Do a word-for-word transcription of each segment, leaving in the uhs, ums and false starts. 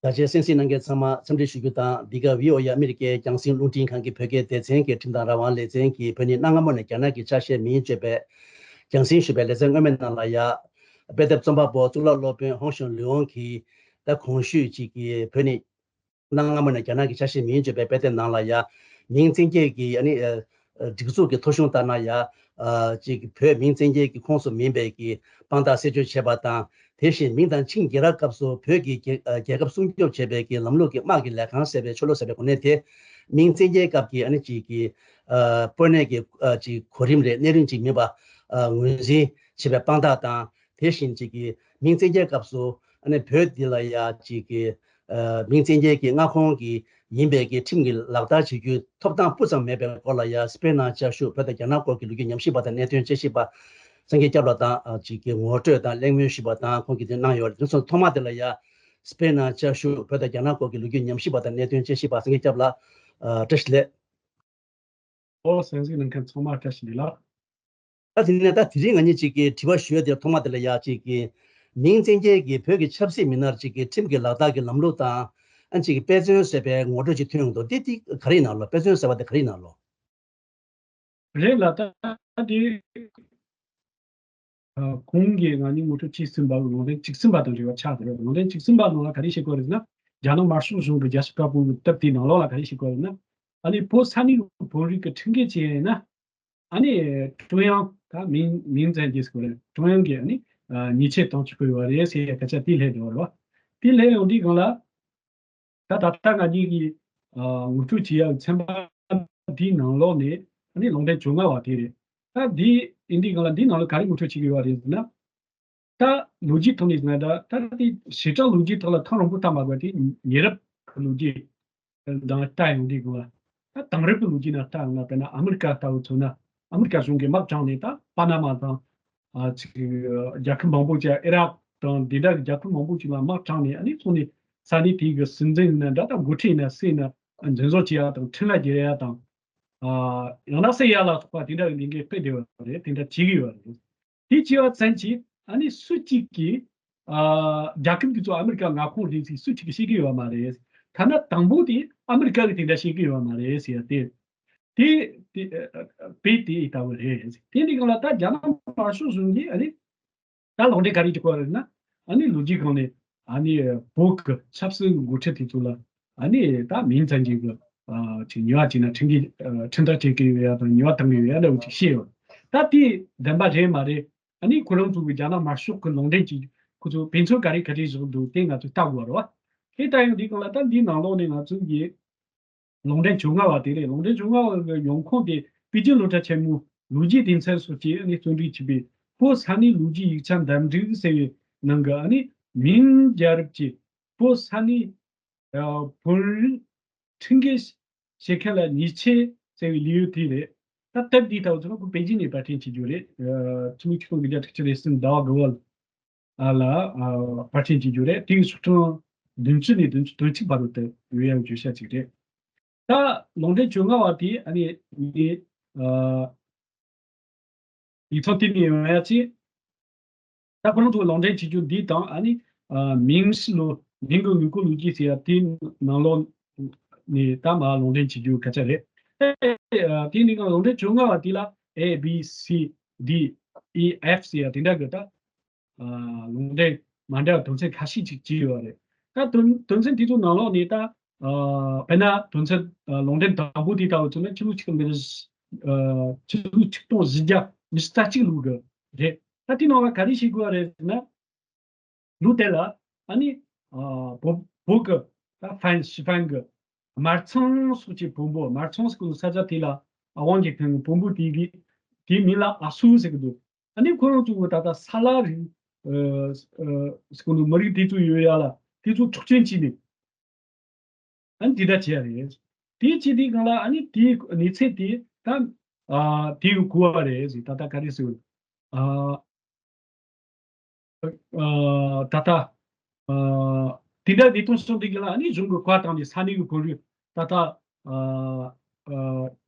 ད་ཆའི་གསན་གཟིགས་གནང་མཁན་ཚང་མ་འཚམས་འདྲི་ཞུ་རྒྱུ་དང་། འདི་ག་བྷི་ཨོ་ཨེ་ཨ་མི་རི་ཀའི་རྒྱང་སྲིང་རླུང་འཕྲིན་ཁང་གི་བོད་སྐད་སྡེ་ཚན་གྱི་ཁྲིམས་དང་རང་དབང་ལེ་ཚན་གྱིས་བོད་ནི་གནའ་སྔ་མོ་ནས་རྒྱ་ནག་གི་ཆ་ཤས་མིན་བརྗོད་པའི་རྒྱང་སྲིང་ཞུ་བའི་ལེ་ཚན་སྔོན་མའི་ནང་ལ་ཡ། དཔེ་དེབ་རྩོམ་པ་པོ་གཙུག་ལག་སློབ་དཔོན་ཧོང་ཞུང་ལི་ཝང་གིས་ད་གོང་ཞུས་ཅིག་གིས་བོད་ནི་གནའ་སྔ་མོ་ནས་རྒྱ་ནག་གི་ཆ་ཤས་མིན་བརྗོད་པའི་དཔེ་དེབ་ནང་ལ་ཡ། མིང་བཙན་སྐྱེལ་གྱི་ཨ་ནི་ཨ། སྒྲིག་འཛུགས་ཀྱི་ཐོ་གཞུང་ལྟར་ན་ཡ། ཨ། ཅིག་བོད་མིང་བཙན་སྐྱེལ་གྱི་ཁོངས་སུ་མིན་པའི་གི་དཔང་རྟགས་རྩད་གཅོད་བྱས་པ་དང་། དེ་བཞིན་མིང་དང་ཆིང་རྒྱལ་རབས་སྐབས་སུ་བོད་ཀྱི་རྒྱལ་ཨ། རྒྱལ་ཁབ་སྲུང་སྐྱོབ་བྱེད་པའི་གི་ལམ་ལུགས་ཀྱི་དམག་གི་ལས་ཁང་ཟེར་བའི་ཆོ་ལོ་ཟེར་བའི་གོ་གནས་དེ། མིང་བཙན་སྐྱེལ་སྐབས་ཀྱི་ཨ་ནི་ཅིག་གི་ཨ། དཔོན་གནས་ཀྱི་ཨ། ཅིག་གོ་རིམ་རེད། གནས་རིམ་ཅིག་མིན་པ། ཨ། ངོས་འཛིན་བྱེད་པའི་དཔང་རྟགས་དང་། དེ་བཞིན་ཅིག་གི་མིང་བཙན་སྐྱེལ་སྐབས་སུ་ཨ་ནི་བོད་འདི་ལ་ཡ་ཅིག་གི་ཨ། མིང་བཙན་སྐྱེལ་གྱི་མངའ་ཁོངས་ཀྱི་ཡིན་པའི་གི་ཁྲིམས་ཀྱི་ལག་བསྟར་བྱེད་རྒྱུའི་ཐོབ་ཐང་སྤུ་ཙམ་མེད་པའི་སྐོར་ལ་ཡ། སྤེན་ནང་བཅའ་བཞུགས་བོད་དང་རྒྱ་ནག་སྐོར་གྱི་ལོ་རྒྱུས་ཉམས་ཞིབ་པ་དང་གནད་དོན་དཔྱད་ཞིབ་པ་སངས་རྒྱས་སྐྱབས་ལགས་དང་ཨ། ཅིག་གི་ངོ་སྤྲོད་དང་གླེང་མོལ་ཞུས་པ་དང་། ཁོང་གིས་དེ་གནང་ཡོད་རེད། དེ་ཚོ་ཐོག་མ་དེ་ལ་ཡ། སྤེན་ནང་བཅའ་བཞུགས་བོད་དང་རྒྱ་ནག་སྐོར་གྱི་ལོ་རྒྱུས་ཉམས་ཞིབ་པ་དང་གནད་དོན་དཔྱད་ཞིབ་པ་སངས་རྒྱས་སྐྱབས་ལགས། ཨ། བཀྲ་ཤིས་བདེ་ལེགས། ཨོ། གསན་གཟིགས་གནང་མཁན་ཚང་མ་བཀྲ་ཤིས་བདེ་ལེགས། ད་དེ་ནས་ད་དེ་རིང་ང་གཉིས་ཅིག་གི་དྲི་བ་ཞུ་ཡ་དེ་ཐོག་མ་དེ་ལ་ཡ། ཅིག་གི་མིང་བཙན་སྐྱེལ་གྱི་བོད་ཀྱི་ཆབ་སྲིད་མི་སྣར་ཅིག་གི་ཁྲིམས་ཀྱི་ལག་བསྟར་གྱི་ལམ་ལུགས་དང་། ཨ། ཅིག་གི་དཔེ་མཚོན་ཟེར་བའི་ངོ་སྤྲོད་ཅིག་ཐོན་ཡོང་འདུག་དེ་དེ་ག་རེ་ཡིན་ན་ལོ། དཔེ་མཚོན་ཟེར་བ་དེ་ག་རེ་ཡིན་ན་ལོ། རེད་ལ། ད་དེ། ཨ། གོང་གི་ང་གཉིས་ངོ་སྤྲོད་བྱས་ཟིན་པ་ལུང་འདྲེན་བཅུ་གསུམ་པ་དང་འབྲེལ་བ་ཆགས་འདུག་ལུང་འདྲེན་བཅུ་གསུམ་པ་ནང་ལ་ག་རེ་བཤད་ཀྱི་ཡོད་རེད་ཟེར་ན། རྒྱ་ནག་དམར་ཤོག་གཞུང་གི་རྒྱལ་སྤྱི་བཀའ་པོད་ཀྱི་སྟབས་བདེའི་ནང་ལོགས་ལ་ག་རེ་བཤད་ཀྱི་ཡོད་རེད་ཟེར་ན། ཨ་ནི་བོད་ས་གནས་བོད་རིགས་ཀྱི་ཁྲིམས་འགལ་བྱས་ཡིན་ན། ཨ་ནི་ཀྲུང་དབྱང་ད་མིང་མིང་བཙན་སྐྱེལ་ཟེར་གྱི་རེད། ཀྲུང་དབྱང་གིས་ཨ་ནི་ཉེས་ཆད་གཏོང་བཅུག་གི་ཡོད་རེད་ཟེར་ཡ་སྐད་ཆ་དེ་སླེབས་འགྲོ་བ་རེད་བ། དེ་སླེབས་ཡོང་དུས་སྒང་ལ། ད་ད་ལྟ་ང་གཉིས་ཀྱིས་ཨ། ངོ་སྤྲོད་བྱེད་ཡག་ཚན་པ་འདིའི་ནང་ལོགས་ནས་ཨ་ནི་ལུང་འདྲེན་བཅོ་ལྔ་པ་དེ་རེད། ད་འདི་ཡིན་དུས་སྒང་ལ་འདིའི་ནང་ལ་ག་རེ་ངོ་སྤྲོད་བྱེད་ཀྱི་ཡོད་རེད་ཟེར་ན། ད་ལོ་རྒྱུས་ཐོག་ནས་ཟེར་ན། ད་ད་དེ་བྱེ་བྲག་ལོ་རྒྱུས་ཐོག་ལ་ཐག་རིང་པོ་ལྟ་མ་དགོས་པ། དེ་ཉེ་རབས་ཀྱི་ལོ་རྒྱུས་དང་ལྟ་ཡོང་དུས་སྒང་ལ། ད་དེང་རབས་ཀྱི་ལོ་རྒྱུས་ནང་ལྟ་ཡོང་ན། དཔེར་ན་ཨ་མི་རི་ཀ་ལྟ་བུ་མཚོན་ན། ཨ་མི་རི་ཀ་གཞུང་གིས་དམག་དྲངས་ནས་ད་པ་ན་མ་དང་། ཨ། ཅིག་རྒྱལ་ཁབ་མང་པོ་ཅིག་ཨི་རག་དང་དེ་འདྲ་གི་རྒྱལ་ཁབ་མང་པོ་ཅིག་ལ་དམག་དྲངས་ནས། ཨ་ནི་སོང་ནས་ས་གནས་དེ་གི་སྲིད་འཛིན་ཡིན་ན་འདྲ། ད་འགོ་ཁྲིད་ཡིན་ན་སུ་ཡིན་ན་འཛིན་བཟུང་བྱེད་ཡ་དང་ཁྲིམས་ལ་སྦྱར་ཡ་དང་། ཨ། ཡང་ན་བསད་ཡ་ལ་སོགས་པ་དེ་འདྲ་གི་ལས་འགུལ་སྤེལ་བསྡད་ཡོད་རེད། དེ་འདྲ་བྱེད་ཀྱི་ཡོད་རེད། དེ་བྱས་པ་ཙམ་གྱིས་ཨ་ནི་སུ་གཅིག་གིས། ཨ། རྒྱལ་ཁབ་དེ་ཚོ་ཨ་མི་རི་ཀ་མངའ་ཁོངས་རེད་ཟེར་སུ་གཅིག་གིས་བཤད་ཀྱི་ཡོད་མ་རེད། ཐ་ན་དང་པོ་དེ་ཨ་མི་རི་ཀ་གིས་དེ་འདྲ་བཤད་ཀྱི་ཡོད་མ་རེད་ཟེར་ཡ་དེ། དེ་དེ་དཔེ་དེ་ལྟ་བུ་རེད། དེ་འདི་གང་ལ་ད་རྒྱ་ནག་དམར་ཤོག་གཞུང་གིས་ཨ་ནི་ད་ལུང་འདྲེན་ག་རེ་བྱེད་ཀྱི་ཡོད་རེད་ན། ཨ་ནི་ལོ་རྒྱུས་སྒང་ནས་ཨ་ནི་བོད་ཀྱི་ཆབ་སྲིད་འགོ་ཁྲིད་དེ་ཚོ་ལ་ཨ་ནི་ད་མིང་བཙན་སྐྱེལ་གྱི། ཨ། ཅིག་ཉེས་པ་བྱས་ན་ཁྲིམས་འགལ། ཨ། ཁྲིམས་ཐག་བཅད་ཀྱི་ཡོད་ཡ་དང་ཉེས་པ་གཏང་གི་ཡོད་ཡ་འདྲ་བོ་ཅིག་བཤད་ཡོད། ད་དེ་བདེན་པ་རེད་མ་རེད། ཨ་ནི་ཁོ་རང་ཚོ་གི་རྒྱ་ནག་དམར་ཤོག་གི་ལུང་འདྲེན་གྱི་ཁོ་ཚོ་དཔེ་མཚོན་ག་རེ་ག་རེ་བཞག་འདུག་དེ་ང་ཚོས་ལྟ་དགོས་རེད་བ། དེ་ལྟ་ཡོང་དུས་སྒང་ལ་ད་འདིའི་ནང་ལོགས་ནས་ང་ཚོ་གི་ལུང་འདྲེན་བཅོ་ལྔ་པ་དེ་རེད། ལུང་འདྲེན་བཅོ་ལྔ་པ་གི་ཡོང་ཁུངས་དེ་པེ་ཅིན་སློབ་གྲྭ་ཆེན་མོའི་ལོ་རྒྱུས་སྡེ་ཚན་སོགས་ཀྱིས་ཨ་ནི་བརྩོན་འགྲུས་བྱས་པའི་བོད་ས་གནས་ལོ་རྒྱུས་ཡིག་ཆ་འདེམས་སྒྲིག་ཟེར་བའི་ནང་གི་ཨ་ནི་མིང་རྒྱལ་རབས་ཀྱི་བོད་ས་གནས། ཨ། བོད་རིགས་ཁྲིམས་འགལ་བྱེད་མཁན་ལ་ཉེས་ཆད་ཟེར་བའི་ལེའུ་དེ་རེད། ད་སྟབས་བདེ་ལྟ་བུ་ཚོ་ཁོ་པེ་ཅིན་ནས་པར་སྐྲུན་བྱེད་རྒྱུ་རེད། ཨ། ཕྱི་ལོ་ཆིག་སྟོང་དགུ་བརྒྱ་དྲུག་ཅུ་རེ་གསུམ་ཟླ་བ་དགུ་པ་ལ། ཨ། ལ། ཨ། པར་སྐྲུན་བྱེད་རྒྱུ་རེད། དེ་གི་ཚོགས་ཐེངས་བདུན་ཅུ་ནས་བདུན་ཅུ་དོན་གཅིག་བར་དུ་དེ་ཡོད་ཡ་བརྗོད་བྱ་ཅིག་རེད། ད་ལུང་འདྲེན་བཅོ་ལྔ་པ་དེ་ཨ་ནི་ངས། ཨ། ཡིག་ཐོག་བསྟན་ནས་ཡོང་ཡ་ཅིག་ད་ཁོ་རང་ཚོ་ལུང་འདྲེན་བྱེད་རྒྱུ་འདི་དང་། ཨ་ནི། ཨ། མིང་ལོ། མིང་གི་དངོས་པོ་ལོ་རྒྱུས་ཟེར་ཡ་དེའི་ནང་ལོགས་ནས་ད་མར་ལུང་འདྲེན་བྱེད་རྒྱུ་སྐད་ཆ་རེད། ཨ། དེ་ནི་ལུང་འདྲེན་བཅོ་ལྔ་པ་དེ་ལ་A B C D E F ཟེར་ཡ་དེ་འདྲ་གི་ད། ཨ། ལུང་འདྲེན་མ་འདྲ་བ་དོན་ཚན་ཁ་ཤས་ཅིག་བྱས་ཡོད་རེད། ད་དོན་དོན་ཚན་དེ་ཚོ་ནང་ལོགས་ནས་ད། ཨ། དཔེར་ན་དོན་ཚན། ཨ། ལུང་འདྲེན་དང་པོ་དེ་ལྟ་བུ་བྱུང་ན་ཕྱི་ལོ་ཆིག་སྟོང་། ཨ། ཕྱི་ལོ་ཆིག་སྟོང་བཞི་བརྒྱ་ཉི་ཤུ་རྩ་གཅིག་ལོ་གི་རེད། ད་དེ་ནང་ལ་ག་རེ་བཤད་དགོས་པ་རེད་ཟེར་ན། ལོ་དེ་ལ་ཨ་ནི། ཨ། བོད་བོད་ཀྱི་ད་ཧྥན། ཞི་ཧྥན་གྱི་དམར་ཚང་སོགས་ཀྱི་བོན་པོ། དམར་ཚང་ཟེར་གོ་ནོ་ས་ཆ་དེ་ལ་ཨ་ཝང་གི་ཁང་གི་བོན་པོ་དེ་གི་དེའི་མིང་ལ་ཨ་སུ་ཟེར་གི་འདུག་ཨ་ནི་ཁོ་རང་ཚོ་གི་ད་ལྟ་ས་ལ་རིགས། ཨ། ཨ། ཟེར་གོ་ནོ་མི་རིགས་དེ་ཚོ་ཡོད་ཡ་ལ་དེ་ཚོ་འཕྲོག་བཅོམ་བྱས་ནས། ཨ་ནི་དེ་འདྲ་བྱས་རེད། དེ་བྱས་དུས་སྒང་ལ་ཨ་ནི་དེའི་གནས་ཚད་དེ་ད། ཨ། དེའི་གོ་བ་རེད་ཟེར། ད་ལྟ་ག་རེ་ཟེར། ཨ། ཨ། ད་ལྟ། ཨ། དེ་འདྲ་ལས་དོན་བྱུང་དུས་སྒང་ལ་ཨ་ནི་གཞུང་གི་བཀའ་བཏང་ནས་ས་གནས་ཀྱི་བོད་རིགས་ད་ལྟ། ཨ།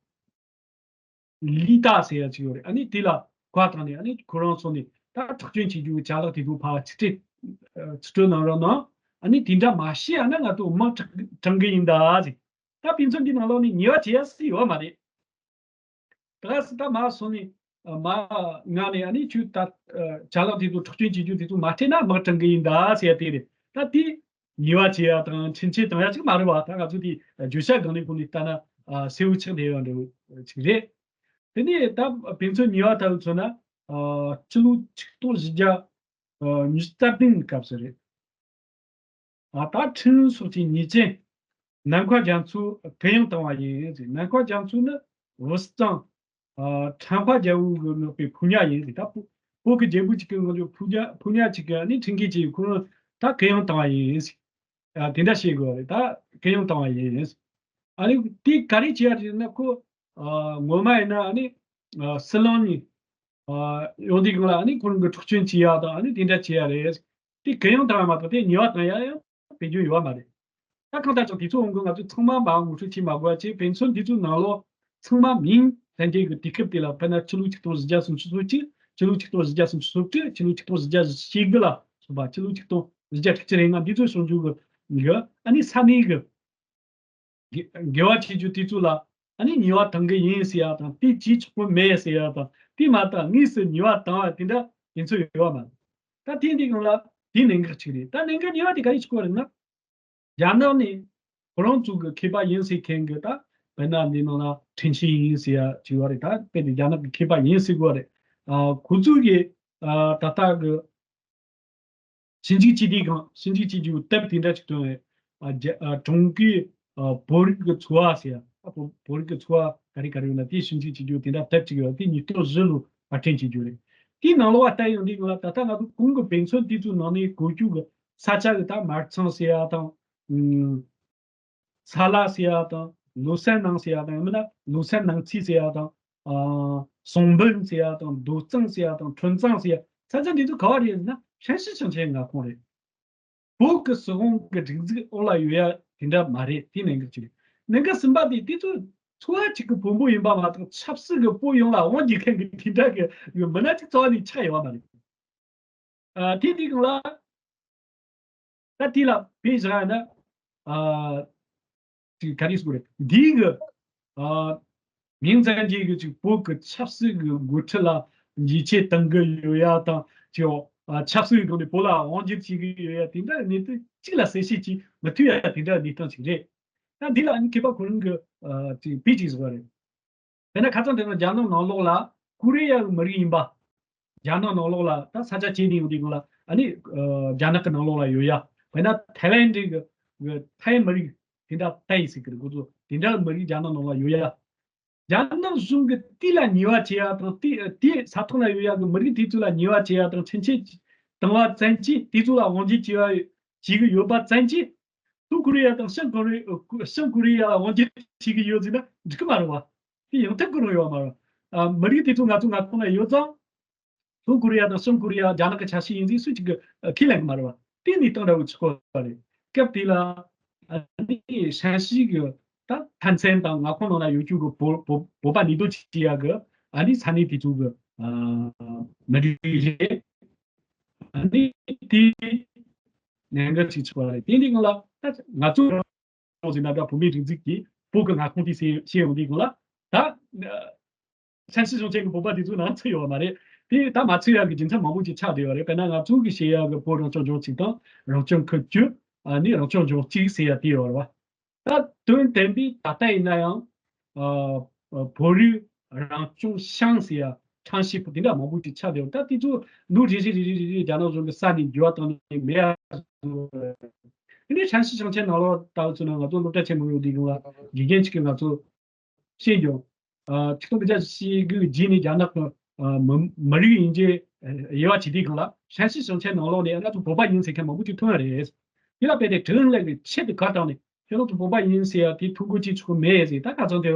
ཨ། ལི་ཏ་ཟེར་ཡ་ཅིག་ཡོད་རེད། ཨ་ནི་དེ་ལ་བཀའ་བཏང་ནས་ཨ་ནི་ཁོ་རང་ཚོ་ནས་ད་འཕྲོག་བཅོམ་བྱེད་རྒྱུའི་ཅ་ལག་དེ་ཚོ་ཕར་ཕྱིར་སྤྲད། ཨ། ཕྱིར་སྤྲོད་གནང་རོགས་གནང་། ཨ་ནི་དེ་འདྲ་མ་བྱས་ཡ་ན་ང་ཚོ་དམག་དྲག་དྲང་གི་ཡིན་ད་ཟེར། ད་དཔེ་མཚོན་འདི་ནང་ལོགས་ནས་ཉེས་པ་བྱེད་ཡ་སུ་ཡོད་མ་རེད། ད་ག་སི་ད་མ་སོང་ནས་ཨ་མ་ང་ནས་ཨ་ནི་ཁྱོད་ད་ཨ་ཅ་ལག་དེ་ཚོ་འཕྲོག་བཅོམ་བྱེད་རྒྱུ་དེ་ཚོ་མ་སྤྲད་ན་དམག་དྲང་གི་ཡིན་ད་ཟེར་ཡ་དེ་རེད། ད་དེ་ཉེས་པ་བྱེད་ཡ་དང་འཕྲིན་ཆས་བཏང་ཡ་ཅིག་མ་རེད་བ། ད་ང་ཚོ་དེ་བརྗོད་བྱ་སྒང་ནས་ཁོ་ནས་ལྟ་ན་ཨ་གསལ་བོ་ཆགས་བསྡད་ཡོད་འདྲ་བོ་ཅིག་རེད། དེ་ནས་ད་དཔེ་མཚོན་ཉེས་པ་ལྟ་བུ་མཚོན་ན་ཨ་སྤྱི་ལོ་ཆིག་སྟོང་བཞི་བརྒྱ་ཨ་ཉི་ཤུ་རྩ་བདུན་གྱི་སྐབས་སུ་རེད། ཨ་ད་ཁྲིན་སོགས་ཀྱི་ཉེས་ཅན་ནམ་མཁའ་རྒྱ་མཚོ་གུ་ཡངས་བཏང་བ་ཡིན་ཟེར། ནམ་མཁའ་རྒྱ་མཚོ་ནི་བུ་གཙང་ཨ་ཁྲམ་ཁ་རྒྱལ་པོ་གིས་མངགས་པའི་ཕོ་ཉ་ཡིན་ཟེར། ད་བོད་བོད་ཀྱི་རྒྱལ་པོ་གཅིག་གིས་ང་ཚོ་ཕོ་ཉ་ཕོ་ཉ་གཅིག་གིས་ཨ་ནི་ཁྲིམས་འགལ་བྱས་ཁོ་རང་ད་གུ་ཡངས་བཏང་བ་ཡིན་ཟེར། ཨ་དེ་འདྲ་བཤད་དགོས་རེད། ད་གུ་ཡངས་བཏང་བ་ཡིན་ཟེར། ཨ་ནི་དེ་ག་རེ་བྱས་ཡ་རེད་ན་ཁོ་ཨ་ངོ་མ་ཡིན་ན་ཨ་ནི་ཨ་སྲིད་བློན་ནས་ཨ་ཡོང་དུས་སྒང་ལ་ཨ་ནི་ཁོ་རང་གི་འཕྲོག་བཅོམ་བྱེད་ཡ་དང་ཨ་ནི་དེ་འདྲ་བྱེད་ཡ་རེད། དེ་གུ་ཡངས་བཏང་ཡ་མ་གཏོགས་དེ་ཉེས་པ་བཏང་ཡ་ཡང་དཔེ་བརྗོད་ཡོད་མ་རེད། ད་གང་ལྟར་ཀྱང་དུས་ཚོད་འོང་གི་ང་ཚོས་ཚང་མ་མར་ངོ་སྤྲོད་བྱེད་མ་དགོས་པ་བྱས། དཔེ་མཚོན་འདི་ཚོའི་ནང་ལོགས་ཚང་མ་མིང་ལྷན་སྐྱེས་ཀྱི་དུས་སྐབས་དེ་ལ་དཔེར་ན་ཕྱི་ལོ་ཆིག་སྟོང་བཞི་བརྒྱ་སུམ་ཅུ་སོ་གཅིག་ཕྱི་ལོ་ཆིག་སྟོང་བཞི་བརྒྱ་སུམ་ཅུ་སོ་དྲུག་ཕྱི་ལོ་ཆིག་སྟོང་བཞི་བརྒྱ་བཞི་བཅུ་ཞེ་དགུ་ལ་སོགས་པ་ཕྱི་ལོ་ཆིག་སྟོང་བཞི་བརྒྱ་དྲུག་ཅུ་རེ་ལྔ་འདི་ཚོའི་བྱུང་རྒྱུ་གི་གི་ཨ་ནི་ས་གནས་ཀྱི་དགེ་དགེ་བ་བྱེད་རྒྱུ་དེ་ཚོ་ལ་ཨ་ནི་ཉེས་པ་བཏང་གི་ཡིན་ཟེར་ཡ་དང་དེ་བྱེད་ཆོག་གི་མེད་ཟེར་ཡ་དང་དེ་མ་གཏོགས་དངོས་སུ་ཉེས་པ་བཏང་བ་དེ་འདྲ་དེ་ཚོ་ཡོད་པ་མ་རེད། ད་དེ་འདི་སྒང་ལ་དེ་གནད་འགག་ཅིག་རེད། ད་གནད་འགག་གཉིས་པ་དེ་ག་རེ་ཆགས་པ་རེད་ན། རྒྱ་ནག་ནས་ཁོ་རང་ཚོ་གི་མཁས་པ་ཡིན་ཟེར་མཁན་གྱི་ད་དཔེར་ན་འདི་ནང་ལ་ཁྲིན་ཆི་ཡིན་ཟེར་ཡ་ཅིག་ཡོད་རེད། ད་དཔེ་དེ་རྒྱ་ནག་གི་མཁས་པ་ཡིན་ཟེར་གོ་རེད། ཨ་ཁོ་ཚོ་གི་ཨ་ད་ལྟ་གི་ཞིབ་འཇུག་བྱེད་དུས་སྒང་ཞིབ་འཇུག་བྱེད་རྒྱུ་དེབ་དེ་འདྲ་ཅིག་བཏོན་རེད། ཨ་རྒྱ་ཨ་ཀྲུང་གོའི་ཨ་བོད་རིགས་ཀྱི་འཚོ་བ་ཟེར་ཡ། ཨ་བོད་བོད་རིགས་ཀྱི་འཚོ་བ་ག་རེ་ག་རེ་ཡོད་ན་དེ་ཞིབ་འཇུག་བྱེད་རྒྱུ་དེ་འདྲ་དེབ་ཅིག་ཡོད། དེ་ཉིས་སྟོང་བཞི་ལོ་པར་སྐྲུན་བྱེད་རྒྱུ་རེད། དེའི་ནང་ལོགས་བལྟ་ཡོང་དུས་སྒང་ལ་ད་ལྟ་ང་ཚོ་གོང་གི་དཔེ་མཚོན་དེ་ཚོའི་ནང་ནས་གོ་རྒྱུ་གི་ས་ཆ་གི་ད་སྨར་ཚང་ཟེར་ཡ་དང་། ཨུམ། ས་ལ་ཟེར་ཡ་དང་། ལུ་སན་ནང་ཟེར་ཡ་དང་། ཡང་མིན་ན་ལུ་སན་ནང་ཚིག་ཟེར་ཡ་དང་། ཨ་སུང་འབུན་ཟེར་ཡ་དང་། རྡོ་གཙང་ཟེར་ཡ་དང་། ཁྲོན་གཙང་ཟེར་ཡ། ས་ཆ་འདི་ཚོ་ག་བ་རེད་ཟེར་ན་ཧྲན་ཞི་ཞིང་ཆེན་མངའ་ཁོངས་རེད། བོད་ཀྱི་སྲིད་དབང་གི་སྒྲིག་འཛུགས་འོག་ལ་ཡོད་ཡ་དེ་འདྲ་མ་རེད། དེ་གནད་འགག་ཅིག་རེད། གནད་འགག་གསུམ་པ་དེ་དེ་ཚོ་འཚོ་བ་གཅིག་གི་བོན་པོ་ཡིན་པ་མ་གཏོགས་ཆབ་སྲིད་ཀྱི་བོད་ཡོངས་ལ་དབང་སྒྱུར་མཁན་གྱི་དེ་འདྲ་གི་མི་སྣ་གཅིག་རྩ་བ་ནས་ཆགས་ཡོད་པ་མ་རེད། ཨ་དེ་དེ་གང་ལ། ད་དེ་ལ་དཔེ་བཞག་ན། ཨ་ཅིག་ག་རེ་ཟེར་དགོས་རེད། འདིའི་གི་ཨ་མིང་ཙམ་གྱིས་གི་ཅིག་བོད་ཀྱི་ཆབ་སྲིད་ཀྱི་འགོ་ཁྲིད་ལ་ཡིད་ཆེས་གཏང་གི་ཡོད་ཡ་དང་། ཅིག་ཨ་ཆབ་སྲིད་ཀྱི་སྒང་ནས་བོད་ལ་དབང་སྒྱུར་བྱེད་ཀྱི་ཡོད་ཡ་དེ་འདྲ་གནས་ཚུལ་གཅིག་ལ་གསལ་བཤད་ཅིག་མི་ཐུབ་ཡ་དེ་འདྲ་གནས་སྟངས་ཅིག་རེད། ད་འདི་ལ་ཨ་ནི་མཁས་པ་ཁོ་རང་གི་ཨ་ཅིག་དཔེ་ཅིག་བཟོ་བ་རེད། དཔེར་ན་ཁ་སང་དེ་ན་རྒྱ་ནག་ནང་ལོགས་ལ་ཀོ་རི་ཡ་གི་མི་རིགས་ཡིན་པ། རྒྱ་ནག་ནང་ལོགས་ལ་ད་ས་ཆ་བྱས་ནས་ཡོང་དུས་སྒང་ལ་ཨ་ནི་ཨ་རྒྱ་ནག་གི་ནང་ལོགས་ལ་ཡོད་ཡ། དཔེར་ན་ཐའི་ལན་གྱི་གི་ཐའི་མི་རིགས་དེ་འདྲ་ཏའི་ཟེར་གི་རེད། ཁོ་ཚོ་དེ་འདྲ་གི་མི་རིགས་རྒྱ་ནག་ནང་ལ་ཡོད་ཡ། རྒྱ་ནག་གཞུང་གི་དེ་ལ་ཉེས་པ་བྱེད་ཡ་དང་དེ་དེ་ས་ཐོག་ན་ཡོད་ཡ་གི་མི་རིགས་དེ་ཚོ་ལ་ཉེས་པ་བྱེད་ཡ་དང་ཁྲིམས་ཆད་བཏང་བ་ཙམ་གྱིས་དེ་ཚོ་ལ་དབང་སྒྱུར་བྱེད་པ་བྱེད་གི་ཡོད་པ་ཙམ་གྱིས། ལྷོ་ཀོ་རི་ཡ་དང་བྱང་ཀོ་རི་བྱང་ཀོ་རི་ཡ་ལ་དབང་སྒྱུར་བྱེད་ཀྱི་ཡོད་ཟེར་ན་འགྲིག་གི་མ་རེད་བ། དེ་ཡང་ཐབས་ཀྱི་རང་ཡོད་མ་རེད། ཨ་མི་རིགས་དེ་ཚོ་ང་ཚོ་མངའ་ཁོངས་ན་ཡོད་ཙང་། ལྷོ་ཀོ་རི་ཡ་དང་བྱང་ཀོ་རི་ཡ་རྒྱ་ནག་གི་ཆ་ཤས་ཡིན་ཟེར་སུ་གཅིག་གིས་ཨ་ཁས་ལེན་གི་མ་རེད་བ། དེ་གནས་སྟངས་འདྲ་བོ་ཆགས་ཡོད་རེད། སྐབས་དེ་ལ་ཨ་ནི་ཧྲན་ཞི་གི་ད་ཐན་ཚན་དང་མངའ་ཁོངས་ནང་ན་ཡོད་རྒྱུ་གི་བོད་བོད་བོད་པ་ནུས་སྟོབས་ཆེ་ཡ་གི་ཨ་ནི་ས་གནས་དེ་ཚོ་གི་ཨ་མི་རིགས་རེད། ཨ་ནི་དེ་གནད་འགག་ཅིག་ཆགས་པ་རེད། དེ་འདི་སྒང་ལ་ད་ང་ཚོ་རང་ཟེར་ན་ད་བོད་མིའི་སྒྲིག་འཛུགས་ཀྱིས་བོད་ཀྱི་མངའ་ཁོངས་དེ་བཤད་བཤད་ཡོང་དུས་སྒང་ལ་ད་ཧྲན་ཞི་གཞུང་ཆེན་གྱི་བོད་པ་དེ་ཚོ་ནང་ཚུད་ཡོད་པ་མ་རེད། དེ་ད་མ་ཚུད་ཡག་གི་རྒྱུ་མཚན་མང་པོ་ཅིག་ཆགས་བསྡད་ཡོད་རེད། དཔེར་ན་ང་ཚོ་གི་བཤད་ཡག་གི་བོད་རང་སྐྱོང་ལྗོངས་གཅིག་དང་རང་སྐྱོང་ཁུལ་བཅུ། ཨ་ནི་རང་སྐྱོང་ལྗོངས་གཅིག་ཟེར་ཡ་དེ་ཡོད་རེད་བ། ད་དོན་དམ་པའི་ད་ལྟ་ཡིན་ན་ཡང་ཨ་ཨ་བོད་རིགས་རང་སྐྱོང་ཤང་ཟེར་ཡ་ཁྲང་ཞི་ཕུ་དེ་འདྲ་མང་པོ་ཅིག་ཆགས་བསྡད་ཡོད། ད་དེ་ཚོ་ལོ་རེ་རེ་རེ་རེ་རེ་རེ་རྒྱ་ནག་གཞུང་གི་ས་ནས་འགྱུར་བ་བཏང་ནས་མེད་ཡ་བཟོ་རེད། དེ་ནས་ཧྲན་ཞི་ཞིང་ཆེན་ནང་ལོགས་ལྟ་བུ་ཚོ་ན་ང་ཚོ་སློབ་གྲྭ་ཆེན་མོ་ཡོད་དུས་སྒང་ལ་དགེ་རྒན་གཅིག་གིས་ང་ཚོ་བཤད་མྱོང་། ཨ་ཆིག་སྟོང་དགུ་བརྒྱ་བཞི་བཅུ་ཞེ་དགུ་རྗེས་ནས་རྒྱ་ནག་གི་ཨ་མི་མི་རིགས་དབྱེ་འབྱེད་དབྱེ་བ་བྱེད་དུས་སྒང་ལ་ཧྲན་ཞི་ཞིང་ཆེན་ནང་ལོགས་ནས་ང་ཚོ་བོད་པ་ཡིན་ཟེར་མཁན་མང་པོ་ཅིག་ཐོན་ཡོད་རེད། དེ་ལ་དཔེ་དེ་དྲི་བ་ལས་ཀྱི་ཆེད་དུ་ག་བཏང་ནས་ཁྱོད་རང་ཚོ་བོད་པ་ཡིན་ཟེར་ཡ་དེ་ཐུགས་ཁུར་ཅིག་ཆོག་མེད་ཟེར། ད་ཁ་སང་དེ་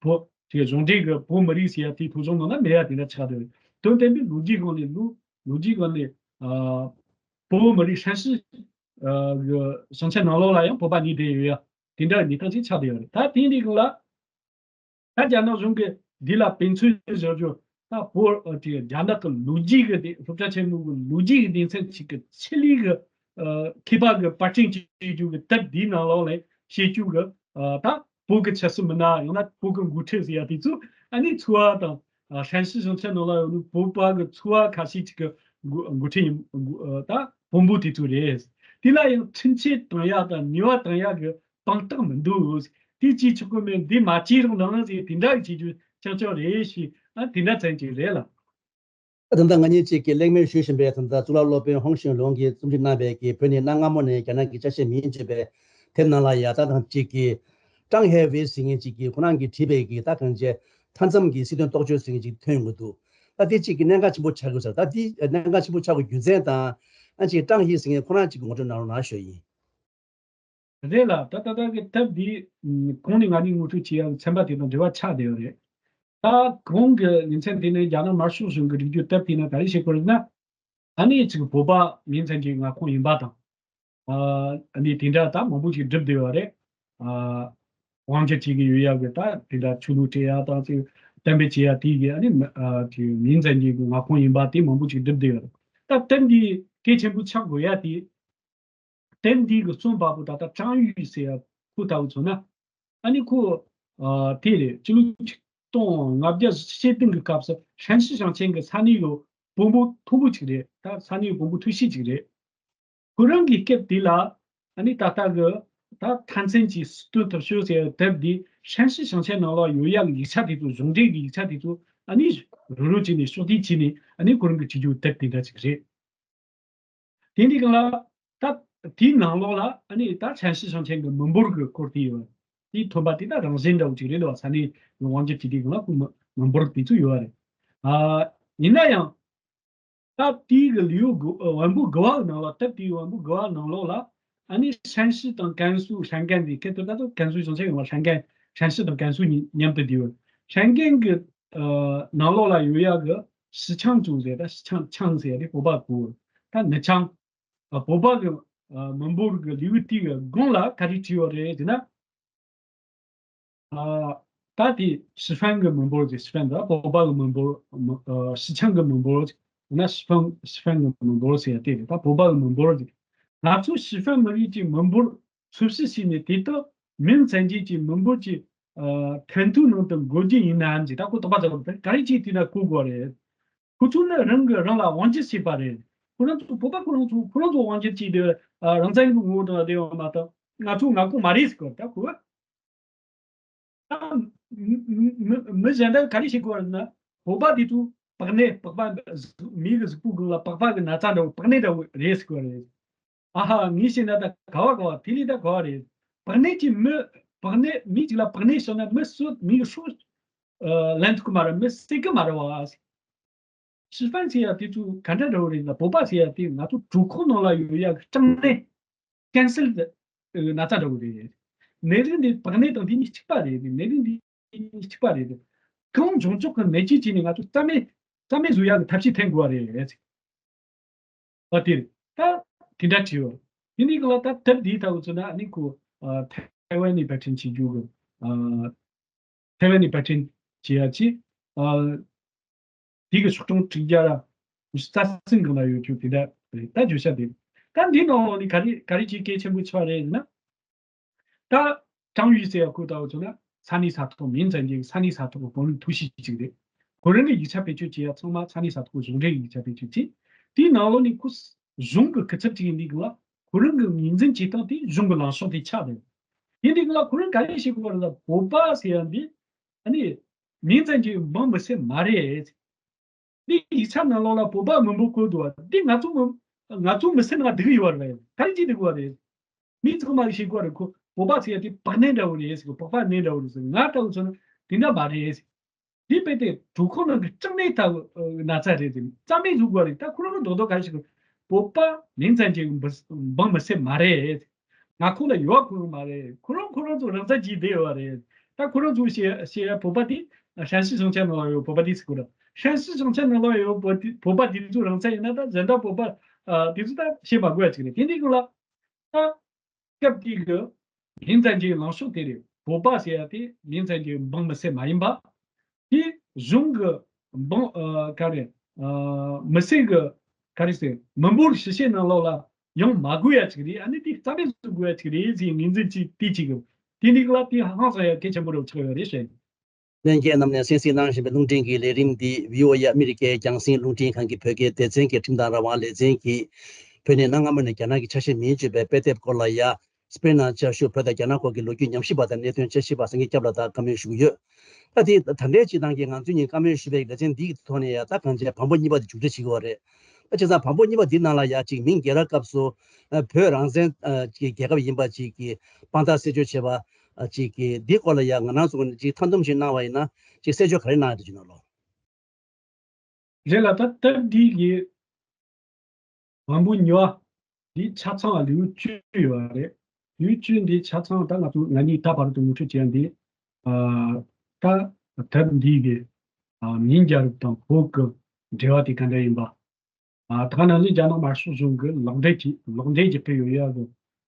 བོད་དེ་གཞུང་འབྲེལ་གྱི་བོད་མི་རིགས་ཟེར་ཡ་དེ་ཐོ་གཞུང་ནང་ན་མེད་ཡ་དེ་འདྲ་ཆགས་བསྡད་ཡོད་རེད། དོན་དམ་པའི་ལོ་རྒྱུས་སྒང་ནས་ལོ་ལོ་རྒྱུས་སྒང་ནས་ཨ་བོད་མི་རིགས་ཧྲན་ཞི་ཨ་གི་ཞིང་ཆེན་ནང་ལོགས་ལ་ཡང་བོད་པ་གནས་བསྡད་ཡོད་ཡ་དེ་འདྲ་གནས་སྟངས་ཅིག་ཆགས་བསྡད་ཡོད་རེད། ད་དེ་འདི་སྒང་ལ། ད་རྒྱ་ནག་གཞུང་གིས་འདི་ལ་དཔེ་མཚོན་བཞག་རྒྱུ་ད་བོད་ཨ་དེ་རྒྱ་ནག་གི་ལོ་རྒྱུས་ཀྱི་དེ་སློབ་གྲྭ་ཆེན་མོ་གི་ལོ་རྒྱུས་ཀྱི་སྡེ་ཚན་ཞིག་གི་ཆེད་ལས་ཀྱི་ ཨ་མཁས་པ་གི་པར་སྐྲུན་བྱེད་རྒྱུ་གི་དེབ་འདིའི་ནང་ལོགས་ལ་བཤད་རྒྱུ་གི་ཨ་ད་བོད་ཀྱི་ཆབ་སྲིད་མི་སྣ་ཡང་ན་བོད་ཀྱི་འགོ་ཁྲིད་ཟེར་ཡ་དེ་ཚོ་ཨ་ནི་འཚོ་བ་དང་ཨ་ཧྲན་ཞི་ཞིང་ཆེན་ནང་ལ་ཡོད་ནི་བོད་པ་གི་འཚོ་བ་ཁ་ཤས་ཅིག་གི་འགོ་འགོ་ཁྲིད་ཡིན་འགོ་ཨ་ད་དཔོན་པོ་དེ་ཚོ་རེད། དེ་ལ་ཡང་ཁྲིམས་ཆད་བཏང་ཡ་དང་ཉེས་པ་བཏང་ཡ་གི་དཔང་རྟགས་མི་འདུག་དེ་བྱེད་ཆོག་གི་མེད། འདི་མ་བྱེད་རོགས་གནང་ཟེར་དེ་འདྲ་གི་བྱེད་རྒྱུ་རྐྱང་རྐྱང་རེད་ཞེས་ཨ་དེ་འདྲ་ཙམ་ཅིག་རེད་ལ། ད་ལྟ་ང་གཉིས་གཅིག་གིས་གླེང་མོལ་ཞུ་བཞིན་པའི་ད་ལྟ་གཙུག་ལག་སློབ་དཔོན་ཧོང་ཤིན་ལུང་གིས་རྩོམ་སྒྲིག་གནང་བའི་གི་བོད་ནས་གནའ་སྔ་མོ་ནས་རྒྱ་ནག་གི་ཅ་ཆས་མིང་བརྗོད་པའི་དེབ་ནང་ལ་ཡ་ད་དང་གཅིག་གིས་ཀྲང་ཧེ་ཝེ་ཟེར་མཁན་གཅིག་གིས་ཁོ་རང་གིས་བྲིས་པའི་གི་ད་གང་བྱས་མཐའ་མཚམས་ཀྱི་སྲིད་དོན་རྟོག་དཔྱོད་ཟེར་མཁན་གཅིག་ཐོན་ཡོང་གི་འདུག་ད་དེ་གཅིག་གི་གནད་འགག་ཆེན་པོ་ཆགས་ཀྱི་ཡོད་ས་རེད། ད་དེ་གནད་འགག་ཆེན་པོ་ཆགས་པའི་རྒྱུ་མཚན་དང་ཨ་གཅིག་ཀྲང་ཧེ་ཟེར་མཁན་ཁོ་རང་གཅིག་གི་ངོ་སྤྲོད་གནང་རོགས་གནང་ཞུ་ཡིན། རེད་ལ། ད་ད་ལྟ་གི་དེབ་འདི་ཨམ་གོང་ནས་ང་གཉིས་ངོ་སྤྲོད་བྱེད་ཡག་གི་ཚན་པ་དེ་དང་འབྲེལ་བ་ཆགས་བསྡད་ཡོད་རེད། ད་གོང་གི་ཉིན་མཚན་དེ་ནས་རྒྱ་ནག་དམར་ཤོག་གཞུང་གི་སྒྲིག་གཞི་དེབ་དེ་ནས་ག་རེ་བཤད་དགོས་རེད་ན། ཨ་ནི་ཅིག་བོད་པ་མིང་ཚན་གྱི་མངའ་ཁོངས་ཡིན་པ་དང་། ཨ་ཨ་ནི་དེ་འདྲ་ད་མང་པོ་ཞིག་བསྒྲུབས་བསྡད་ཡོད་རེད། ཨ་དབང་སྒྱུར་བྱེད་ཀྱི་ཡོད་ཡག་གི་ད་དེ་འདྲ་ཆོས་ལུགས་སྤྲད་ཡག་དང་ཅིག་གཏན་འབེབས་བྱེད་ཡག་དེ་གི་ཨ་ནི་མི་ཨ་ཅིག་མིང་ཚན་གྱི་མངའ་ཁོངས་ཡིན་པ་དེ་མང་པོ་ཞིག་བསྒྲུབས་བསྡད་ཡོད་རེད། ད་དེབ་འདི་གལ་ཆེན་པོ་ཆགས་དགོས་ཡ་དེ། དེབ་འདི་གི་རྩོམ་པ་པོ་ད་ལྟ་ཀྲང་ཡུས་ཟེར་ཡ་ཁོ་ལྟ་བུ་མཚོན་ན། ཨ་ནི་ཁོ་ཨ་དེ་རེད། ཕྱི་ལོ་ཆིག་སྟོང་ལྔ་བརྒྱ་བཞི་བཅུ་ཞེ་བདུན་གི་སྐབས་སུ་ཧྲན་ཞི་ཞིང་ཆེན་གི་ས་གནས་ཡོད་བོན་པོ་མཐོན་པོ་ཅིག་རེད། ད་ས་གནས་ཡོད་བོན་པོ་ཐུ་ཤི་ཅིག་རེད། ཁོ་རང་གི་སྐབས་དེ་ལ་ཨ་ནི་ད་ལྟ་གི་ད་མཐའ་མཚམས་ཀྱི་སྲིད་དོན་ཐབས་ཤེས་ཟེར་བའི་དེབ་འདི་ཧྲན་ཞི་ཞིང་ཆེན་ནང་ལ་ཡོད་ཡག་གི་ཡིག་ཆ་དེ་ཚོ་གཞུང་འབྲེལ་གྱི་ཡིག་ཆ་དེ་ཚོ་ཨ་ནི་རུབ་རུབ་བྱས་ནས་ཕྱོགས་བསྡུས་བྱས་ནས་ཨ་ནི་ཁོ་རང་གི་བྲིས་རྒྱུ་དེབ་དེ་འདྲ་ཅིག་རེད། དེ་འདི་གང་ལ་ད་དེའི་ནང་ལོགས་ལ་ཨ་ནི་ད་ཧྲན་ཞི་ཞིང་ཆེན་གྱི་མི་འབོར་གྱི་སྐོར་དེ་ཡོད། དེའི་ཐོན་པ་དེ་ད་རང་བཞིན་འདྲ་བོ་ཅིག་རེད་འདུག་ས་གནས་དབང་སྒྱུར་བྱེད་དུས་གང་ལ་ཁོ་མི་མི་འབོར་དེ་ཚོ་ཡོད་རེད། ཨ་ཡིན་ན་ཡང་། ད་དེའི་གི་ལེའུ་དགུ་ཨ་བོན་པོ་དགུ་བ་གི་ནང་ལ་དེབ་དེའི་བོན་པོ་དགུ་བ་ནང་ལོགས་ལ་ཨ་ནི་ཧྲན་ཞི་དང་ཀན་སུའུ་ཧྲན་ཀན་དེ་སྐད་དུ་ད་དུང་ཀན་སུའུ་ཞིང་ཆེན་ཡོང་བ་ཧྲན་ཀན་ཧྲན་ཞི་དང་ཀན་སུའུ་གཉིས་མཉམ་དུ་བསྡུས་ཡོད། ཧྲན་ཀན་གྱི་ཨ་ནང་ལོགས་ལ་ཡོད་ཡག་གི་ཞི་ཆང་ཅུང་ཟེར་ད་ཞི་ཆང་ཆང་ཟེར་དེ་བོད་པ་གོ་ད་ནི་ཆང་ཨ་བོད་པ་གི་ཨ་མི་འབོར་གྱི་ལེའུ་དེའི་གི་དགུང་ལ་ག་རེ་བྲིས་ཡོད་རེད་ཟེར་ན། ཨ་ད་དེ་ཞི་ཧྥན་གྱི་མི་འབོར་དེ་ཞི་ཧྥན་ད་བོད་པ་གི་མི་འབོར་མི་ཨ་ཞི་ཆང་གི་མི་འབོར་ན་ཞི་ཧྥན་ཞི་ཧྥན་གྱི་མི་འབོར་ཟེར་ཡ་དེ་རེད། ད་བོད་པ་གི་མི་འབོར་དེ་ང་ཚོ་ཞི་ཧྥན་མི་རིགས་ཀྱི་མི་འབོར་འཚོལ་ཞིབ་བྱས་ནས་དེ་དག་མིང་ཚན་ཅན་གྱི་མི་འབོར་གྱི་ཨ་ཐན་ཐུན་ནང་དུ་འགོད་རྒྱུ་ཡིན་ནའང་ཅི་ད་ཁོ་དོགས་པ་ཟ་བར་ག་རེ་བྱས་དེ་ན་གོ་དགོས་རེད། ཁོ་ཚོ་ནི་རང་གིས་རང་ལ་དབང་སྒྱུར་བྱས་པ་རེད། ཁོ་རང་ཚོ་བོད་པ་ཁོ་རང་ཚོ་ཁོ་རང་ཚོ་དབང་སྒྱུར་བྱས་ཏེ་ཨ་རང་བཙན་གྱི་ངོ་བོ་དང་བསྡད་ཡོད་མ་གཏོགས་ང་ཚོ་མངའ་ཁོངས་མ་རེད་ཟེར་གོ་ད་ཁོ། ད་མི་མི་མི་མི་གཞན་དག་ག་རེ་བྱེད་དགོས་རེད་ན་བོད་པ་དེ་ཚོ་པགས་ནད་པགས་པ་མི་གི་གཟུགས་པོ་སྒང་ལ་པགས་པ་གི་ན་ཚ་འདྲ་བོ་པགས་ནད་འདྲ་བོ་རེད་ཟེར་གོ་རེད། ཨ་ཧ་ངས་བཤད་ན་ད་ག་བ་ག་བ་དེ་ལས་ད་ག་བ་རེད། པགས་ནད་ཀྱི་མི་པགས་ནད་མི་གཅིག་ལ་པགས་ནད་བྱུང་ན་མི་སུ་མི་གི་སྲོག་ལན་ཐུབ་ཀྱི་མ་རེད། མི་སྲིད་ཀྱི་མ་རེད་བ། ཞི་ཧྥན་ཟེར་ཡ་དེ་ཚོ་ག་འདྲ་འདྲ་བོ་རེད་ན་བོད་པ་ཟེར་ཡ་དེ་ང་ཚོ་གྲོད་ཁོག་ནང་ལ་ཡོད་ཡ་གི་སྐྲངས་ནད་ཀན་སར་ན་ཚ་འདྲ་བོ་རེད། ནད་རིགས་འདི་པགས་ནད་དང་དེ་གཉིས་གཅིག་པ་རེད། ནད་རིགས་འདི་གཉིས་གཅིག་པ་རེད། གང་བྱུང་ཆོག་གི་ནད་གཞི་བྱས་ནས་ང་ཚོ་རྩ་མེད་རྩ་མེད་བཟོ་ཡ་གི་ཐབས་ཤེས་འཐེན་དགོས་པ་རེད། ཨ་དེ་རེད། ད་དེ་འདྲ་བྲིས་ཡོད། དེ་ནས་ག་ལ་ད་དེབ་འདིའི་ཐོག་ཚོ་ན་ཨ་ནི་ཁོ་ཐའེ་ཝན་ནས་པར་སྐྲུན་བྱེད་རྒྱུ་གི་ཐའེ་ཝན་ནས་པར་སྐྲུན་བྱེད་ཡ་ཆེ། དེ་གི་ཤོག་གྲངས་དྲུག་བརྒྱ་རྩ་གསུམ་གང་ལ་ཡོད་རྒྱུ་དེ་འདྲ་རེད། ད་བརྗོད་བྱ་དེ་རེད། ད་འདིའི་ནང་ལོགས་ནས་ག་རེ་ག་རེ་ཅིག་གལ་ཆེན་པོ་ཆགས་རེད་ཟེར་ན། ད་ཀྲང་ཡུས་ཟེར་ཡ་ཁོ་ལྟ་བུ་བྱུང་ན་ས་གནས་ས་ཐོག་མིང་ཙམ་གྱི་ས་གནས་ས་ཐོག་གི་བོན་ལུགས་ཐུགས་གཤིས་ཅིག་རེད། ཁོ་རང་གི་ཡིག་ཆ་བེད་སྤྱོད་བྱེད་ཡ་ཚང་མ་ས་གནས་ས་ཐོག་གི་གཞུང་འབྲེལ་གྱི་ཡིག་ཆ་བེད་སྤྱོད་བྱས། དེའི་ནང་ལོགས་ནས་ཁོ་གཞུང་གི་སྐུ་ཚབ་ཅིག་ཡིན་དུས་གང་ལ་ཁོ་རང་གི་ངོས་འཛིན་བྱེད་སྟངས་དེ་གཞུང་གི་ལངས་ཕྱོགས་དེ་ཆགས་རེད། ཡིན་དུས་གང་ལ་ཁོ་རང་ག་རེ་བྱེད་དགོས་པ་རེད་ལ་བོད་པ་ཟེར་ཡ་འདི་ཨ་ནི་མིང་ཙམ་གྱི་འབངས་མི་སེར་མ་རེད། འདི་ཡིག་ཆ་ནང་ལོགས་ལ་བོད་པ་མི་འབོར་བཀོད་འདུག་བ། འདི་ང་ཚོ་མི་ང་ཚོ་མི་སེར་ནང་སྡུག་གི་ཡོད་རེད། ག་རེ་བྱེད་སྡུག་གི་ཡོད་རེད། མི་ཚང་མ་ཤེས་དགོས་རེད། ཁོ་བོད་པ་ཟེར་ཡ་དེ་པགས་ནད་འདྲ་བོ་རེད་ཟེར། པགས་པ་ནད་འདྲ་བོ་རེད་ཟེར། ང་ལྟ་བུ་ཚོ་ནི་དེ་འདྲ་མ་རེད་ཟེར། འདི་དཔེ་དེ་གྲོད་ཁོག་ནང་གི་སྐྲངས་ནད་ལྟ་བུ་ན་ཚ་རེད་ཟེར། རྩ་མེད་བཟོ་དགོས་རེད། ད་ཁོ་རང་གི་རྡོག་རྡོག་ག་རེ་ཞིག་བོད་པ་མིང་ཙམ་གྱི་འབངས་མི་སེར་མ་རེད། མངའ་ཁོངས་ལ་ཡོད་ཁོ་རང་མ་རེད། ཁོ་རང་ཁོ་རང་ཚོ་རང་བཙན་གྱིས་བསྡད་ཡོད་རེད། ད་ཁོ་རང་ཚོ་བཤད་བཤད་བོད་པ་དེ་ཧྲན་ཞི་ཞིང་ཆེན་ནང་ལ་ཡོད་བོད་པ་དེ་ཟེར་གོ་ར། ཧྲན་ཞི་ཞིང་ཆེན་ནང་ལ་ཡོད་བོད་དེ་བོད་པ་དེ་ཚོ་རང་བཙན་ཡིན་ན་ད་གཞན་དག་བོད་པ་ཨ་དེ་ཚོ་ད་བཤད་མ་དགོས་ཡ་ཅིག་རེད། དེ་འདྲའི་སྒང་ལ་ད་སྐབས་དེ་གི་མིང་ཙམ་གྱི་ལངས་ཕྱོགས་དེ་རེད། བོད་པ་ཟེར་ཡ་དེ་མིང་ཙམ་གྱི་འབངས་མི་སེར་མ་ཡིན་པ། དེ་གཞུང་གི་འབངས་ཨ་ག་རེ་ཨ་མི་སེར་གི་ག་རེ་ཟེར་མི་འབོར་ཞི་བྱེད་ནང་ལོགས་ལ་ ཡང་མ་དགོས་ཡ་ཅིག་རེད། ཨ་ནི་དེ་རྩ་མེད་བཟོ་དགོས་ཡ་ཅིག་རེད་ཟེར་ངོས་འཛིན་ཅིག་དེ་ཅིག་གི་དེ་འདི་ག་ལ་དེ་ཧང་སང་ཡ་གལ་ཆེན་པོ་རུ་ཆགས་ཡོད་རེད་ཞེས། ལྷན་རྒྱས་རྣམས་ནས་གསན་གཟིགས་གནང་བཞིན་པའི་རླུང་འཕྲིན་གྱི་ལས་རིམ་འདི་བྷི་ཨོ་ཨེ་ཨ་མི་རི་ཀའི་རྒྱང་སྲིང་རླུང་འཕྲིན་ཁང་གི་བོད་སྐད་སྡེ་ཚན་གྱི་ཁྲིམས་དང་རང་དབང་ལས་འཛིན་གྱིས་བོད་ནས་གནའ་སྔ་མོ་ནས་རྒྱ་ནག་གི་ཆ་ཤས་མིན་ཅེས་པའི་དཔེ་དེབ་སྐོར་ལ་ཡ། སྤེན་ནང་བཅའ་བཞུགས་བོད་དང་རྒྱ་ནག་སྐོར་གྱི་ལོ་རྒྱུས་ཉམས་ཞིབ་པ་དང་གནད་དོན་དཔྱད་ཞིབ་པ་སེང་གེ་སྐྱབས་ལགས་དང་བཀའ་མོལ་ཞུ་གི་ཡོད། ད་དེ་ད་ལྟའི་སྤྱི་བཏང་གི་ང་ཚོའི་ཉིན་བཀའ་མོལ་ཞུ་བའི་ལེ་ཚན་འདིའི་ཐོག་ནས་ཡ་ད་གང་བྱས་བམ་པོ་གཉིས་པ་དེ་མཇུག་སྒྲིལ་བྱེད་ཀྱི་ཡོད་རེད། ད་བྱས་ཙང་བམ་པོ་གཉིས་པ་འདི་ནང་ལ་ཡ་གཅིག་མིང་རྒྱལ་རབས་སྐབས་སུ་ཨ་བོད་རང་བཙན་ཨ་གྱི་རྒྱལ་ཁབ་ཡིན་པ་གཅིག་གི་དཔང་རྟགས་གསལ་སྤྱོད་བྱས་པ་ཨ་གཅིག་གི་འདི་སྐོར་ལ་ཡ་ང་རང་ཚོ་ནས་གཅིག་མཐའ་འདོམས་ཤིག་གནང་བ་ཡིན་ན་གཅིག་གསལ་སྤྱོད་ག་རེ་གནང་ཡོད་དེ་བྱུང་ན་ལོ། རེད་ལ་ད་སྟབས་འདི་གི་བམ་པོ་གཉིས་པ་འདི་ཆ་ཚང་ལེའུ་བཅུ་ཡོད་རེད། ལེའུ་བཅུ་འདི་ཆ་ཚང་ད་ང་ཚོ་ང་གཉིས་ད་བར་དུ་ངོ་སྤྲོད་བྱས་འདི་ཨ་ད་སྟབས་འདི་གི་ཨ་མིང་རྒྱལ་རབས་དང་བོད་ཀྱི་འབྲེལ་བ་དེ་ག་འདྲ་ཡིན་པ། ཨ་ད་ག་ནང་བཞིན་རྒྱ་ནག་དམར་ཤོག་གཞུང་གི་ལག་འབྲེལ་གྱི་ལག་འབྲེལ་གྱི་སྤེལ་ཡོད་ཡག་གི་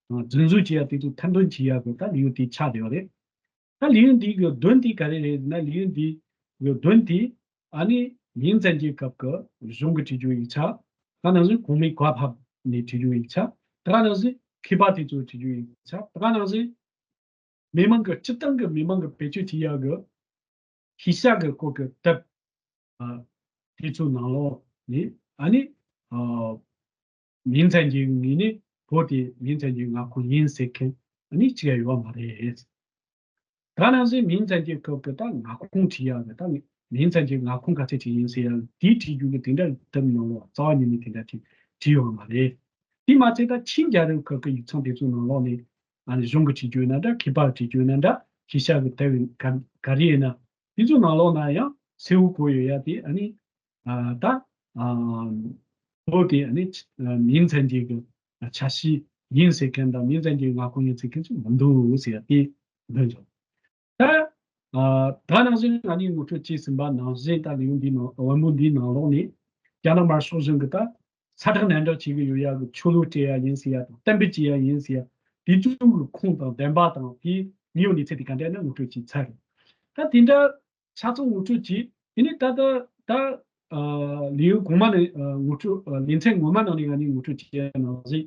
ཨ་རྫུན་བཟོ་བྱེད་ཡག་དེ་ཚོ་མཐའ་འདོན་བྱེད་ཡག་གི་ད་ལེའུ་དེ་ཆགས་བསྡད་ཡོད་རེད། ད་ལེའུ་འདི་གི་དོན་དེ་ག་རེ་རེད་ན། ལེའུ་འདི་གི་དོན་དེ་ཨ་ནི་མིང་བཙན་གྱི་སྐབས་ཀྱི་གཞུང་གི་བྲིས་རྒྱུ་ཡིག་ཆ། ད་ག་ནང་བཞིན་གོང་མའི་བཀའ་ཕབ་ནས་བྲིས་རྒྱུ་ཡིག་ཆ། ད་ག་ནང་བཞིན་མཁས་པ་དེ་ཚོས་བྲིས་རྒྱུ་ཡིག་ཆ། ད་ག་ནང་བཞིན་མི་མང་གི་སྤྱིར་བཏང་གི་མི་མང་གི་བེད་སྤྱོད་བྱེད་ཡག་གི་ཤེས་བྱ་གི་སྐོར་གྱི་དེབ་ཨ་དེ་ཚོའི་ནང་ལོགས་ནས་ཨ་ནི་ཨ་མིང་བཙན་གྱི་ངོས་ནས་བོད་དེ་མིང་བཙན་གྱི་མངའ་ཁོངས་ཡིན་ཟེར་མཁན་ཨ་ནི་གཅིག་ཡང་ཡོད་མ་རེད། ད་ནང་བཞིན་མིང་བཙན་གྱི་སྐབས་ཀྱི་ད་མངའ་ཁོངས་བྲིས་ཡག་གི་ད་མིང་བཙན་གྱི་མངའ་ཁོངས་ག་ཚད་ཅིག་ཡིན་ཟེར་ཡག་དེའི་བྲིས་རྒྱུ་གི་དེ་འདྲ་དེབ་ནང་ལོགས་རྩ་བ་ཉིད་ནས་དེ་འདྲ་བྲིས་བྲིས་ཡོད་མ་རེད། དེ་མ་ཚད་ད་ཆིང་རྒྱལ་རབས་སྐབས་ཀྱི་ཡིག་ཚང་དེ་ཚོའི་ནང་ལོགས་ནས་ཨ་ནི་གཞུང་གི་བྲིས་རྒྱུ་ཡིན་ན་འདྲ། མཁས་པ་བྲིས་རྒྱུ་ཡིན་ན་འདྲ། ཤེས་བྱ་གི་དེབ་ག་ག་རེ་ཡིན་ན། དེ་ཚོའི་ནང་ལོགས་ན་ཡང་གསལ་བོ་བཀོད་ཡོད་ཡ་དེ་ཨ་ནི་ཨ་ད་ཨ་བོད་དེ་ཨ་ནི་ཨ་མིང་བཙན་གྱི་གི་ཆ་ཤས་ཡིན་ཟེར་མཁན་དང་མིང་བཙན་གྱི་མངའ་ཁོངས་ཡིན་ཟེར་མཁན་ཚོ་མི་འདུག་ཟེར་ཡ་དེ་འདོན་བྱུང་། ད་ཨ་ད་ནང་བཞིན་ང་གཉིས་ངོ་སྤྲོད་བྱས་ཟིན་པ་ནང་བཞིན་ད་ལེའུ་འདི་ནང་བམ་པོ་འདིའི་ནང་ལོགས་ནས་རྒྱ་ནག་དམར་ཤོག་གཞུང་གི་ད་ས་ཁྲ་ནན་སྒྲ་བྱེད་ཀྱི་ཡོད་ཡ་གི་ཆོ་ལོ་སྤྲད་ཡ་ཡིན་ཟེར་ཡ་དང་གཏན་འབེབས་བྱེད་ཡ་ཡིན་ཟེར་ཡ་དེ་ཚོ་གི་ཁུངས་དང་བདེན་པ་དང་དེའི་དངོས་ཡོད་གནས་ཚུལ་དེ་ག་འདྲ་ཡིན་ན་ངོ་སྤྲོད་བྱས་ཚར་རེད། ད་དེ་འདྲ་ཆ་ཚང་ངོ་སྤྲོད་བྱས་དེ་ནས་ད་ད་ད་ཨ་ལེའུ་གོང་མ་ནས་ཨ་ངོ་སྤྲོད་ཨ་ལེ་ཚན་ངོ་མ་ནང་ནས་ང་གཉིས་ངོ་སྤྲོད་བྱས་ཡ་ནང་བཞིན།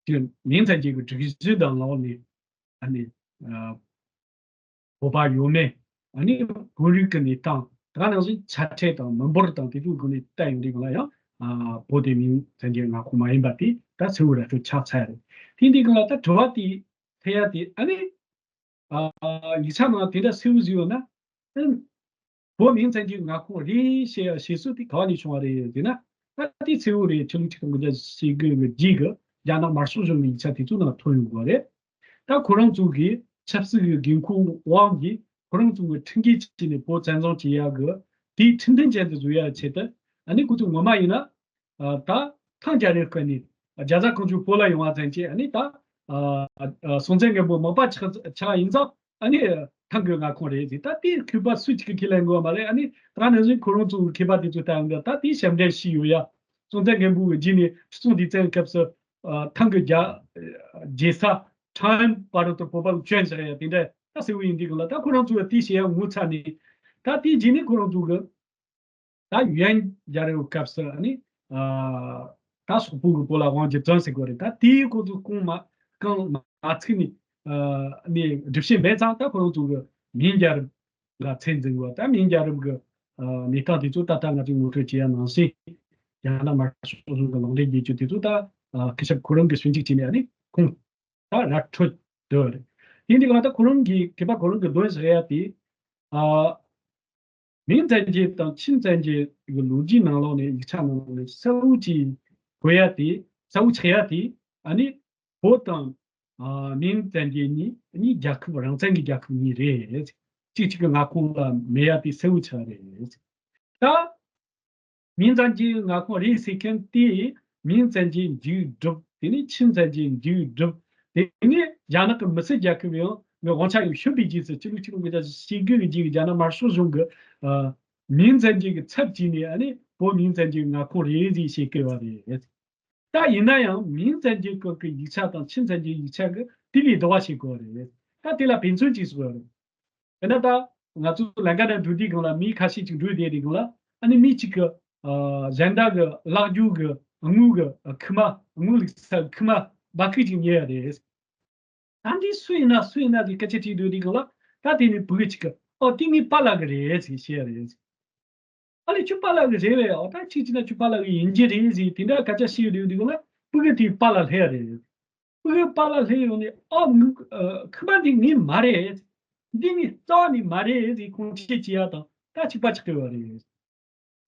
དེ་མིང་བཙན་གྱི་སྒྲིག་གཞི་དང་ལོག་ནས་ཨ་ནི་ཨ་བོད་པ་ཡོད་མེད། ཨ་ནི་བོད་རིགས་ཀྱི་གནས་སྟངས། དེ་ག་ནང་བཞིན་ཆ་ཁྲལ་དང་མི་འབོར་དང་དེ་ཚོའི་སྒོ་ནས་བལྟས་ཡོང་དུས་སྒང་ལ་ཡང་ཨ་བོད་དེ་མིང་བཙན་གྱི་མངའ་ཁོངས་མ་ཡིན་པ་དེ་ད་གསལ་བོ་ར་སྤྲོད་ཆགས་ཚར་རེད། དེ་འདི་སྒང་ལ་ད་དྲི་བ་དེ་འཐེན་ཡ་དེ་ཨ་ནི་ཨ་ཡིག་ཆ་ནང་དེ་འདྲ་གསལ་བོ་བཟོས་ཡོད་ན། བོད་མིང་བཙན་གྱི་མངའ་ཁོངས་རེད་ཞེས་ཞེས་སུ་དེ་ག་བ་ནས་བྱུང་བ་རེད་ཟེར་ན། ད་དེ་གསལ་བོ་རེད། ཕྱི་ལོ་ཆིག་སྟོང་དགུ་བརྒྱ་ཞེ་དགུ་གི་རྗེས་ཀྱི་རྒྱ་ནག་དམར་ཤོག་གཞུང་གི་ཡིག་ཆ་དེ་ཚོ་ནང་ཐོན་ཡོང་གི་རེད། ད་ཁོ་རང་ཚོ་གི་ཆབ་སྲིད་ཀྱི་འགན་ཁུར་དབང་གིས་ཁོ་རང་ཚོ་གི་ཁྲིམས་འགལ་བྱས་ནས་བོད་བཙན་བཟུང་བྱེད་ཡག་གི་དེའི་ཁྲིམས་མཐུན་ཅན་དུ་བཟོ་ཡག་ཆེད་དུ་ཨ་ནི་ཁོ་ཚོ་ངོ་མ་ཡིན་ན། ཨ་ད་ཐང་རྒྱལ་རབས་སྐབས་ནས་རྒྱ་བཟའ་གང་བྱུང་བོད་ལ་ཡོང་བ་ཙམ་གྱིས་ཨ་ནི་ད་ཨ་ཨ་སྲོང་བཙན་སྒམ་པོ་མག་པ་ཆགས་ཆགས་ཡིན་ཙང་ཨ་ནི་ཐང་གི་མངའ་ཁོངས་རེད་ཟེར། ད་དེ་མཁས་པ་སུ་གཅིག་གིས་ཁས་ལེན་དགོས་པ་མ་རེད། ཨ་ནི་ད་ནང་བཞིན་ཁོ་རང་ཚོ་མཁས་པ་དེ་ཚོ་ལྟ་ཡོང་དུས་ད་དེ་ཞབས་འདྲེན་བྱས་ཡོད་ཡ། སྲོང་བཙན་སྒམ་པོ་གི་རྗེས་ནས་ཁྲི་སྲོང་ལྡེ་བཙན་སྐབས་སུ་ཨ་ཐང་གི་རྒྱལ་རྒྱལ་ས་ཁྲང་ཨན་བར་དུ་བོད་པ་ལ་བྱོན་བཞག་ཡ་དེ་འདྲ་ད་གསལ་བོ་ཡིན་དུས་སྒང་ལ། ད་ཁོ་རང་ཚོ་ལ་དེ་བྱེད་ཡ་ངོ་ཚ་ནས་ད་དེའི་རྗེས་ནས་ཁོ་རང་ཚོ་གི་ད་ཡུན་རྒྱལ་རབས་སྐབས་སུ་ནི་ཨ་ད་སོག་པོ་གི་བོད་ལ་དབང་བསྒྱུར་བཏང་ཟེར་དགོས་རེད། ད་དེའི་སྐོར་དུ་གོང་མ་གང་མ་ཚིག་ནས་ཨ་ནི་སྒྲུབ་བྱེད་མེད་ཙང་ད་ཁོ་རང་ཚོ་གི་མིང་རྒྱལ་རབས་ལ་མཚན་འཛིན་དགོས། ད་མིང་རྒྱལ་རབས་ཀྱི་ཨ་གནས་སྟངས་དེ་ཚོ་ད་ལྟ་ང་ཚོས་ངོ་སྤྲོད་བྱེད་ཡ་ནང་བཞིན་རྒྱ་ནག་དམར་ཤོག་གཞུང་གི་ལག་འབྲེལ་རྒྱལ་སྤྱི་དེ་ཚོ་ད་ཨ་སྐུ་ཞབས་ཁོ་རང་གིས་ཞིབ་འཇུག་བྱས་ནས་ཨ་ནི་ཁུངས་ད་ར་འཕྲོད་འདུག་རེད། དེ་འདི་ག་ད་ཁོ་རང་གིས་མཁས་པ་ཁོ་རང་གིས་འདོན་ཟེར་ཡ་དེ་ཨ། མིང་བཙན་གྱི་དང་ཆིང་བཙན་གྱི་གི་ལོ་རྒྱུས་ནང་ལོགས་ནས་ཡིག་ཆ་ནང་ལོགས་ནས་གསལ་བོ་ཅིག་གོ་ཡ་དེ་གསལ་བོ་ཆགས་ཡ་དེ་ཨ་ནི་བོད་དང་ཨ་མིང་བཙན་གྱི་གཉིས་གཉིས་རྒྱལ་ཁབ་རང་བཙན་གྱི་རྒྱལ་ཁབ་གཉིས་རེད། གཅིག་གཅིག་གི་མངའ་ཁོངས་ལ་མེད་ཡ་དེ་གསལ་བོ་ཆགས་རེད། ད་མིང་བཙན་གྱི་མངའ་ཁོངས་རེད་ཟེར་མཁན་དེ་མིང་བཙན་གྱི་མཇུག་བསྒྲུབས། དེ་ནས་ཆིང་བཙན་གྱི་མཇུག་བསྒྲུབས། དེ་ནས་རྒྱ་ནག་གི་མི་སེར་རྒྱལ་ཁབ་ཡང་ངའི་དབང་ཆ་ཡང་ཤོར་བའི་རྗེས་སུ་སྤྱི་ལོ་ཆིག་སྟོང་དགུ་བརྒྱ་ཞེ་དགུ་གི་རྗེས་ཀྱི་རྒྱ་ནག་དམར་ཤོག་གཞུང་གི་ཨ་མིང་བཙན་གྱི་གི་ཚབ་བྱས་ནས་ཨ་ནི་བོད་མིང་བཙན་གྱི་མངའ་ཁོངས་རེད་ཟེར་བཤད་ཀྱི་ཡོད་རེད། ད་ཡིན་ན་ཡང་མིང་བཙན་གྱི་སྐོར་གྱི་ཡིག་ཆ་དང་ཆིང་བཙན་གྱི་ཡིག་ཆ་གི་དེ་ལས་ལྡོག་པ་བྱེད་དགོས་རེད། ད་དེ་ལ་དཔེ་མཚོན་ཅིག་བཟོ་དགོས་རེད། དཔེར་ན་ད་ང་ཚོ་ལམ་ཁ་ནས་འགྲོ་དུས་སྒང་ལ་མི་ཁ་ཤས་ཅིག་འགྲོ་བསྡད་དུས་སྒང་ལ་ཨ་ནི་མི་གཅིག་གི་ཨ་གཞན་དག་གི་ལག་འཇུ་གི་ དངུལ་གྱི་ཁུག་མ། དངུལ་བླུགས་ས་ཁུག་མ་སྦ་ཁུག་ཅིག་རྙེད་ཡ་རེད། ད་འདི་སུ་ཡིན་ན་སུ་ཡིན་ན་དེ་སྐད་ཆ་དྲིས་དུས་དེ་གང་ལ། ད་དེ་ནི་ཕྲུ་གུ་གཅིག་གིས་ཨོ་དེ་ངའི་པཱ་ལགས་ཀྱི་རེད་ཟེར་བཤད་ཡ་རེད། ཨ་ལས་ཁྱོད་པཱ་ལགས་ཀྱི་རེད་པས། ཨོ་ད་ཁྱེད་ཀྱིས་ན་ཁྱོད་པཱ་ལགས་ཀྱི་ཡིན་གྱི་རེད་ཟེར་དེ་འདྲ་སྐད་ཆ་བཤད་ཡོད་དུས་དེ་གང་ལ་ཕྲུ་གུ་དེའི་པཱ་ལགས་སླེབས་ཡ་རེད། ཕྲུ་གུའི་པཱ་ལགས་སླེབས་ཡོང་ནས་ཨོ་ངའི་ཁུག་མ་འདི་ངའི་མ་རེད། འདི་ངའི་རྩ་བ་ནས་མ་རེད་ཟེར་ཁུངས་སྐྱེལ་བྱེད་ཡ་དང་ད་གཅིག་པ་ཆགས་ཡོད་རེད།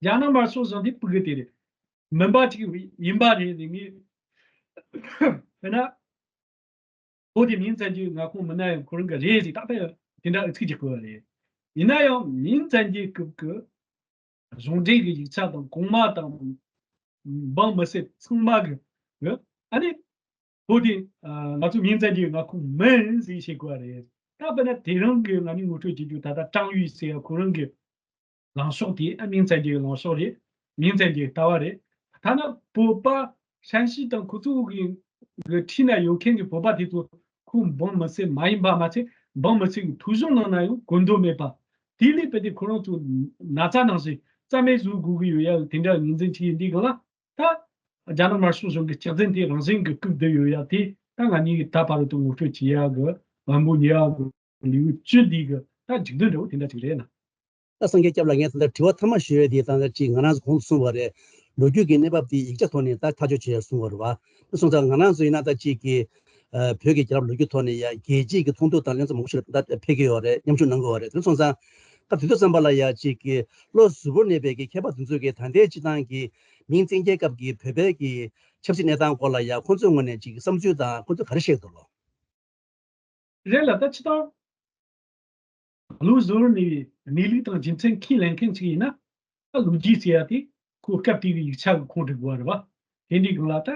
རྒྱ་ནག་དམར་ཤོག་གཞུང་དེ་ཕྲུ་གུ་དེ་རེད། མུན་པ་ཅིག་ཡིན་པ་རེད་ཟེར་ངས། དཔེར་ན། བོད་དེ་མིང་བཙན་གྱི་མངའ་ཁོངས་མིན་ན་ཡང་ཁོ་རང་གི་རེད་ཟེར་ད་དཔེ་དེ་འདྲ་ཨུ་ཚུགས་རྒྱག་དགོས་པ་རེད། ཡིན་ན་ཡང་མིང་བཙན་གྱི་སྐབས་ཀྱི་གཞུང་འབྲེལ་གྱི་ཡིག་ཆ་དང་གོང་མ་དང་། འབངས་མི་སེར་ཚང་མ་གི་ཨ་ནི། བོད་དེ་ང་ཚོ་མིང་བཙན་གྱི་མངའ་ཁོངས་མིན་ཟེར་བཤད་དགོས་པ་རེད། ད་དཔེར་ན་དེ་རིང་གི་ང་ནི་ངོ་སྤྲོད་བྱེད་རྒྱུ་ད་ལྟ་ཀྲང་ཡུས་ཟེར་ཡ་ཁོ་རང་གི་ལངས་ཕྱོགས་དེ་ཨ་མིང་བཙན་གྱི་ལངས་ཕྱོགས་རེད། མིང་བཙན་གྱི་ལྟ་བ་རེད། ཐ་ན་བོད་པ་ཧྲན་ཞི་དང་ཁོ་ཚོ་གི་གི་འཁྲིས་ན་ཡོད་མཁན་གྱི་བོད་པ་དེ་ཚོ་ཁོ་འབངས་མི་སེར་མ་ཡིན་པ་མ་ཚད་འབངས་མི་སེར་གྱི་ཐོ་གཞུང་ནང་ན་ཡང་གོ་འདོད་མེད་པ། དེ་ལས་དཔེ་དེ་ཁོ་རང་ཚོ་ན་ཚ་ནང་བཞིན་རྩ་མེད་བཟོ་དགོས་ཀྱི་ཡོད་ཡ་དེ་འདྲ་ངོས་འཛིན་བྱེད་ཀྱི་འདི་གང་ལ། ད་རྒྱ་ནག་དམར་ཤོག་གཞུང་གི་སྐྱག་རྫུན་དེ་རང་བཞིན་གྱི་བཀུག་བསྡད་ཡོད་ཡ་དེ་ད་ང་གཉིས་ཀྱིས་ད་བར་དུ་ངོ་སྤྲོད་བྱེད་ཡ་གི་དབང་པོ་ཉེ་བ་གི་ལེའུ་བཅུ་འདི་གི་ད་མཇུག་དོན་འདྲ་བོ་དེ་འདྲ་ཅིག་རེད་ན། ད་སངས་རྒྱས་སྐྱབས་ལགས། ངས་ད་ལྟ་དྲི་བ་ཐ་མ་ཞུ་ཡས་དེ་ད་ལྟ་ཅིག་ང་རང་ཚོ་གོང་དུ་གསུངས་པ་རེད། ལོ་རྒྱུས་ཀྱི་གནས་བབ་དེ་ཡིག་ཆ་ཐོག་ནས་ད་ཐག་གཅོད་བྱེད་ཡས་གསུངས་པ་རེད་བ། དེ་སོང་ཙང་ང་རང་ཚོ་ཡིན་ན་ད་ཅིག་གི་ཨ་བོད་ཀྱི་རྒྱལ་རབས་ལོ་རྒྱུས་ཐོག་ནས་ཡ་རྒྱལ་སྤྱིའི་གི་ཚོགས་འདུ་དང་ལྷན་ཚོགས་མང་པོ་ཞིག་ལ་ད་ཕེབས་ཀྱི་ཡོད་རེད། མཉམ་ཞུགས་གནང་གི་ཡོད་རེད། དེ་སོང་ཙང་སྐབས་དེ་དུས་ཙམ་པ་ལ་ཡ་ཅིག་གི་བློ་གཟུ་བོར་གནས་པའི་གི་མཁས་པ་དེ་ཚོས་གི་ད་ལྟའི་སྤྱི་བཏང་གི་མིང་བཙན་རྒྱལ་སྐབས་ཀྱི་བོད་པའི་གི་ཆབ་སྲིད་གནས་སྟངས་སྐོར་ལ་ཡ་ཁོང་ཚོའི་ངོས་ནས་ཅིག་བསམ་ཚུལ་དང་ཁོང་ཚོས་ག་རེ་བཤད་འདུག་ལོ། རེད་ལ་ད་སྤྱི་བཏང་བློ་གཟུ་བོར་གནས་པའི་གནས་ལུགས་དང་རྒྱུ་མཚན་ཁས་ལེན་མཁན་ཅིག་ཡིན་ན་ད་ལོ་རྒྱུས་ཟེར་ཡ་དེ་ཁོ་སྐབས་དེ་གི་ཡིག་ཆ་གི་ཁོངས་འགྲོ་དགོས་པ་རེད་བ། དེ་འདྲའི་སྒང་ལ་ད་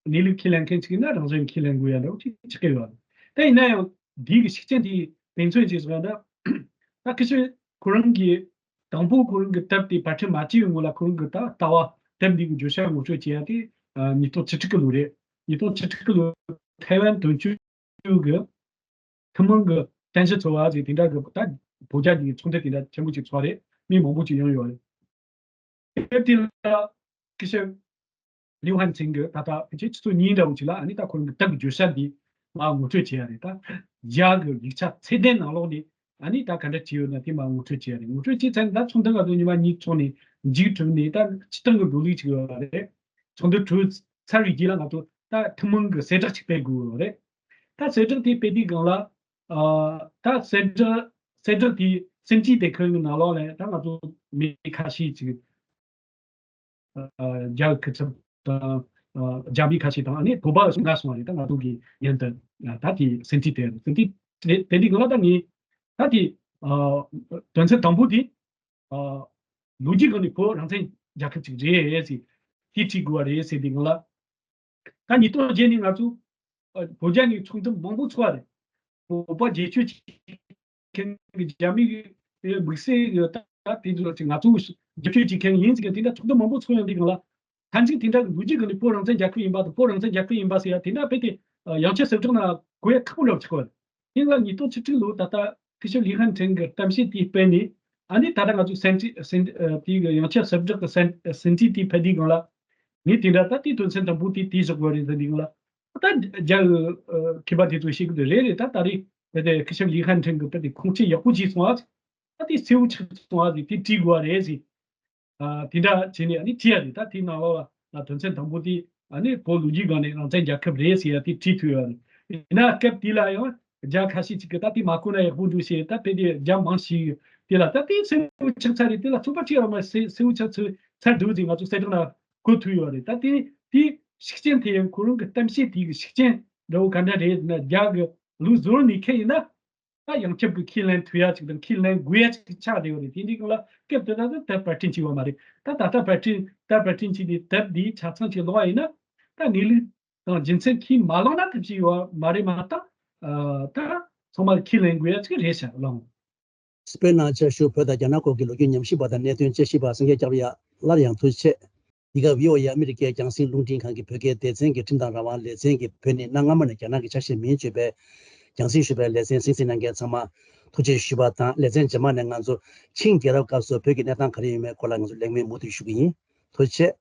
གནས་ལུགས་ཁས་ལེན་མཁན་ཅིག་ཡིན་ན་རང་བཞིན་ཁས་ལེན་དགོས་ཡ་འདྲ་བོ་ཅིག་ཆགས་ཀྱི་ཡོད་རེད། ད་ཡིན་ན་ཡང་འདི་གི་ཤུགས་རྐྱེན་དེ་དཔེ་མཚོན་ཅིག་བཟོ་ཡ་ད་ད་ཁི་ཤི་ཁོ་རང་གི་དང་པོ་ཁོ་རང་གི་དེབ་དེ་པར་སྐྲུན་མ་བྱས་པའི་སྔོན་ལ་ཁོ་རང་གི་ད་ལྟ་བ་དེབ་འདི་གི་བརྗོད་བྱ་ངོ་སྤྲོད་བྱེད་ཡ་དེ་ཨ་ཉིས་སྟོང་བཅུ་དྲུག་གི་ལོ་རེད། ཉིས་སྟོང་བཅུ་དྲུག་གི་ལོ་ཐའེ་ཝན་དོན་གཅོད་གི་ཐུན་མོང་གི་རྟེན་གཞི་འཚོལ་བ་ཟེར་དེ་འདྲ་གི་ད་བོད་རྒྱ་གཉིས་ཀྱི་ཚོགས་འདུ་དེ་འདྲ་ཆེན་པོ་ཅིག་ཚོགས་རེད། མི་མང་པོ་ཅིག་ཡོང་ཡོད་རེད། དེབ་དེ་ལ་སྐུ་ཞབས་ལིའུ་ཧན་ཚིང་གིས་ད་ལྟ་ཕལ་ཆེར་ཆུ་ཚོད་གཉིས་འདྲ་བོ་ཅིག་ལ་ཨ་ནི་ད་ཁོ་རང་གི་དེབ་ཀྱི་བརྗོད་བྱ་འདི་མར་ངོ་སྤྲོད་བྱས་ཡ་རེད། ད་རྒྱ་གི་ཡིག་ཆ་ཚད་ལྡན་ནང་ལོགས་ནས་ཨ་ནི་ད་ག་འདྲ་བྲིས་ཡོད་ན་དེ་མར་ངོ་སྤྲོད་བྱས་ཡ་རེད། ངོ་སྤྲོད་བྱས་ཚར་ནས་ད་ཚོགས་འདུ་ང་ཚོ་ཉི་མ་གཉིས་ཚོགས་ནས་མཇུག་གྲུབ་ནས་ད་སྤྱིར་བཏང་གི་འགྲོ་ལུགས་ཅིག་ཡོད་རེད། ཚོགས་འདུ་གྲོལ་ཚར་བའི་རྗེས་ལ་ང་ཚོ་ད་ཐུན་མོང་གི་གསལ་བསྒྲགས་ཅིག་སྤེལ་དགོས་རེད། ད་གསལ་བསྒྲགས་དེ་སྤེལ་དུས་སྒང་ལ་ཨ་ད་གསལ་བསྒྲགས་གསལ་བསྒྲགས་དེ་སེམས་ཅན་དེ་ཁུལ་གྱི་ནང་ལོགས་ལ་ད་ང་ཚོ་མི་ཁ་ཤས་ཅིག་ཨ་རྒྱ་གི་ཁུ་ཚབ་དང་ཨ་རྒྱ་མི་ཁ་ཤས་དང་ཨ་ནི་བོད་པ་ལྔ་སོང་བ་རེད། ད་ང་ཚོ་གི་ཡན་དུ་ཨ་ད་དེ་སེམས་ཅན་དེ་སེམས་ཅན་དེ་དེ་འདི་སྒང་ལ་ད་ངས་ད་དེ་ཨ་དོན་ཚན་དང་པོ་དེ། ཨ་ལོ་རྒྱུས་སྒང་ནས་བོད་རང་བཙན་རྒྱལ་ཁབ་ཅིག་རེད་ཟེར་དེ་བྲིས་དགོས་པ་རེད་ཟེར་དེ་སྒང་ལ། ད་ཉིས་སྟོང་བརྒྱད་ནས་ང་ཚོ་ཨ་བོད་རྒྱ་གཉིས་ཚོགས་འདུ་མང་པོ་ཚོགས་པ་རེད། བོད་པ་རྒྱལ་གཅེས་བྱེད་མཁན་གྱི་རྒྱ་མི་གི་དམིགས་བསལ་གྱི་ད་དེ་ཚོ་ཅིག་ང་ཚོ་རྒྱབ་སྐྱོར་བྱེད་མཁན་ཡིན་ཟེར་མཁན་དེ་འདྲ་ཚོགས་འདུ་མང་པོ་ཚོགས་ཡོང་དུས་སྒང་ལ། ཐམས་ཅད་དེ་འདྲ་གི་ལོ་རྒྱུས་སྒང་ནས་བོད་རང་བཙན་རྒྱལ་ཁབ་ཡིན་པ་དང་བོད་རང་བཙན་རྒྱལ་ཁབ་ཡིན་པ་ཟེར་ཡ་དེ་འདྲ་དཔེ་དེ་ཡང་ཁྱབ་གསལ་བསྒྲགས་ནང་གོ་ཡ་ཁག་པོ་འདྲ་བོ་ཆགས་པ་རེད། དེ་ལ་ཉིས་སྟོང་བཅུ་དྲུག་ལོ་ད་ལྟ་སྐུ་ཞབས་ལི་ཧན་ཁྲེང་གི་གཏམ་བཤད་དེ་སྤེལ་ནས་ཨ་ནི་ད་ལྟ་ང་ཚོ་སེམས་ཅན་སེམས་ཨ་དེ་གི་ཡང་ཁྱབ་གསལ་བསྒྲགས་ཀྱི་སེམས་སེམས་ཅན་དེ་ཕེབས་དུས་སྒང་ལ་ངས་དེ་འདྲ་ད་དེ་དོན་ཚན་དང་པོ་དེ་དེ་བཞག་དགོས་རེད་ཟེར་དུས་སྒང་ལ་ད་རྒྱ་གི་ཨ་མཁས་པ་དེ་ཚོས་བཤད་གི་འདུག་རེད་རེད། ད་ད་རེས་དཔེ་དེ་སྐུ་ཞབས་ལི་ཧན་ཁྲེང་གི་དཔེ་དེ་ཁུངས་སྐྱེལ་ཡག་པོ་བྱས་སོང་ཨ། ད་དེ་གསལ་བོ་ཆགས་སོང་ཨ་ཟེར་དེ་བྲིས་དགོས་པ་རེད་ཟེར། ཨ་དེ་འདྲ་བྱས་ནས་ཨ་ནི་བྲིས་ཡ་རེད། ད་དེའི་ནང་ལོགས་ལ་དོན་ཚན་དང་པོ་དེ་ཨ་ནི་བོད་ལོ་རྒྱུས་སྒང་ནས་རང་བཙན་རྒྱལ་ཁབ་རེད་ཟེར་ཡ་དེ་བྲིས་ཐུབ་ཡོད་རེད། ཡིན་ན་སྐབས་དེ་ལ་ཡང་རྒྱ་ཁ་ཤས་ཅིག་གིས་ད་དེ་མ་གོ་ན་ཡག་པོ་འདུག་ཟེར། ད་དཔེ་དེ་རྒྱ་མང་ཞིག་དེ་ལ་ད་དེ་གསལ་བོ་ཆགས་ཚར་རེད། དེ་ལ་ཚོད་དཔག་བྱེད་ཡ་མ་གསལ་གསལ་བོ་ཆགས་ཚར་ཚར་འདུག་ཟེར་ང་ཚོ་གསལ་བསྒྲགས་ནང་གོ་ཐུབ་ཡོད་རེད། ད་དེ་དེ་ཤུགས་རྐྱེན་དེ་ཡང་ཁོ་རང་གི་གཏམ་བཤད་དེ་གི་ཤུགས་རྐྱེན་འདྲ་བོ་ག་འདྲ་རེད་ཟེར་ན། རྒྱ་གི་ལུགས་བཟོ་ནས་ཁེལ་ཡིན་ན། ད་ཡོངས་ཁྱབ་ཀྱི་ཁས་ལེན་ཐུབ་ཡ་ཅིག་དང་ཁས་ལེན་དགོས་ཡ་ཅིག་ཆགས་བསྡད་ཡོད་རེད། དེ་འདྲའི་སྒང་ལ་སྐབས་དེ་དག་ཏུ་དེབ་པར་སྐྲུན་བྱས་ཡོད་མ་རེད། ད་ད་ལྟ་པར་སྐྲུན་དེབ་པར་སྐྲུན་བྱས་ཏེ་དེབ་འདི་ཆ་ཚང་ཅིག་ཀློག་པ་ཡིན་ན་ད་གནས་ལུགས་དང་རྒྱུ་མཚན་ཁས་མ་བླངས་ན་ཐབས་ཤེས་ཡོད་མ་རེད་མ་གཏོགས། ཨ་ད་ཚང་མ་ཁས་ལེན་དགོས་ཡ་ཅིག་རེད་ཤག་ལགས། སྤེལ་གནང་བྱ་ཞུ། བོད་དང་རྒྱ་ནག་སྐོར་གྱི་ལོ་རྒྱུས་ཉམས་ཞིབ་པ་དང་གནད་དོན་དཔྱད་ཞིབ་པ་སངས་རྒྱས་སྐྱབས་ཡ། སླར་ཡང་ཐུགས་རྗེ་ཆེ། འདི་ག་བྷི་ཨོ་ཨེ་ཨ་མི་རི་ཀའི་རྒྱང་སྲིང་རླུང་འཕྲིན་ཁང་གི་བོད་སྐད་སྡེ་ཚན་གྱི་ཁྲིམས་དང་རང་དབང་ལེ་ཚན་གྱི་བོད་ནས་གནའ་སྔ་མོ་ནས་རྒྱ་ནག་གི་ཆ་ཤས་མིང་བརྗོད་པའི་རྒྱང་སྲིང་ཞུ་བའི་ལེ་ཚན་གསན་གཟིགས་གནང་མཁན་ཚང་མ་ཐུགས་རྗེ་ཆེ་ཞུ་བ་དང་། ལེ་ཚན་རྗེས་མ་ནས་ང་ཚོ་ཆིང་རྒྱལ་རབས་སྐབས་སུ་བོད་ཀྱི་གནས་སྟངས་ག་རེ་ཡོད་མེད་སྐོར་ལ་ང་ཚོ་ལེགས་སྨོན་མུ་མཐུད་ཞུ་གི་ཡིན། ཐུགས་རྗེ་ཆེ།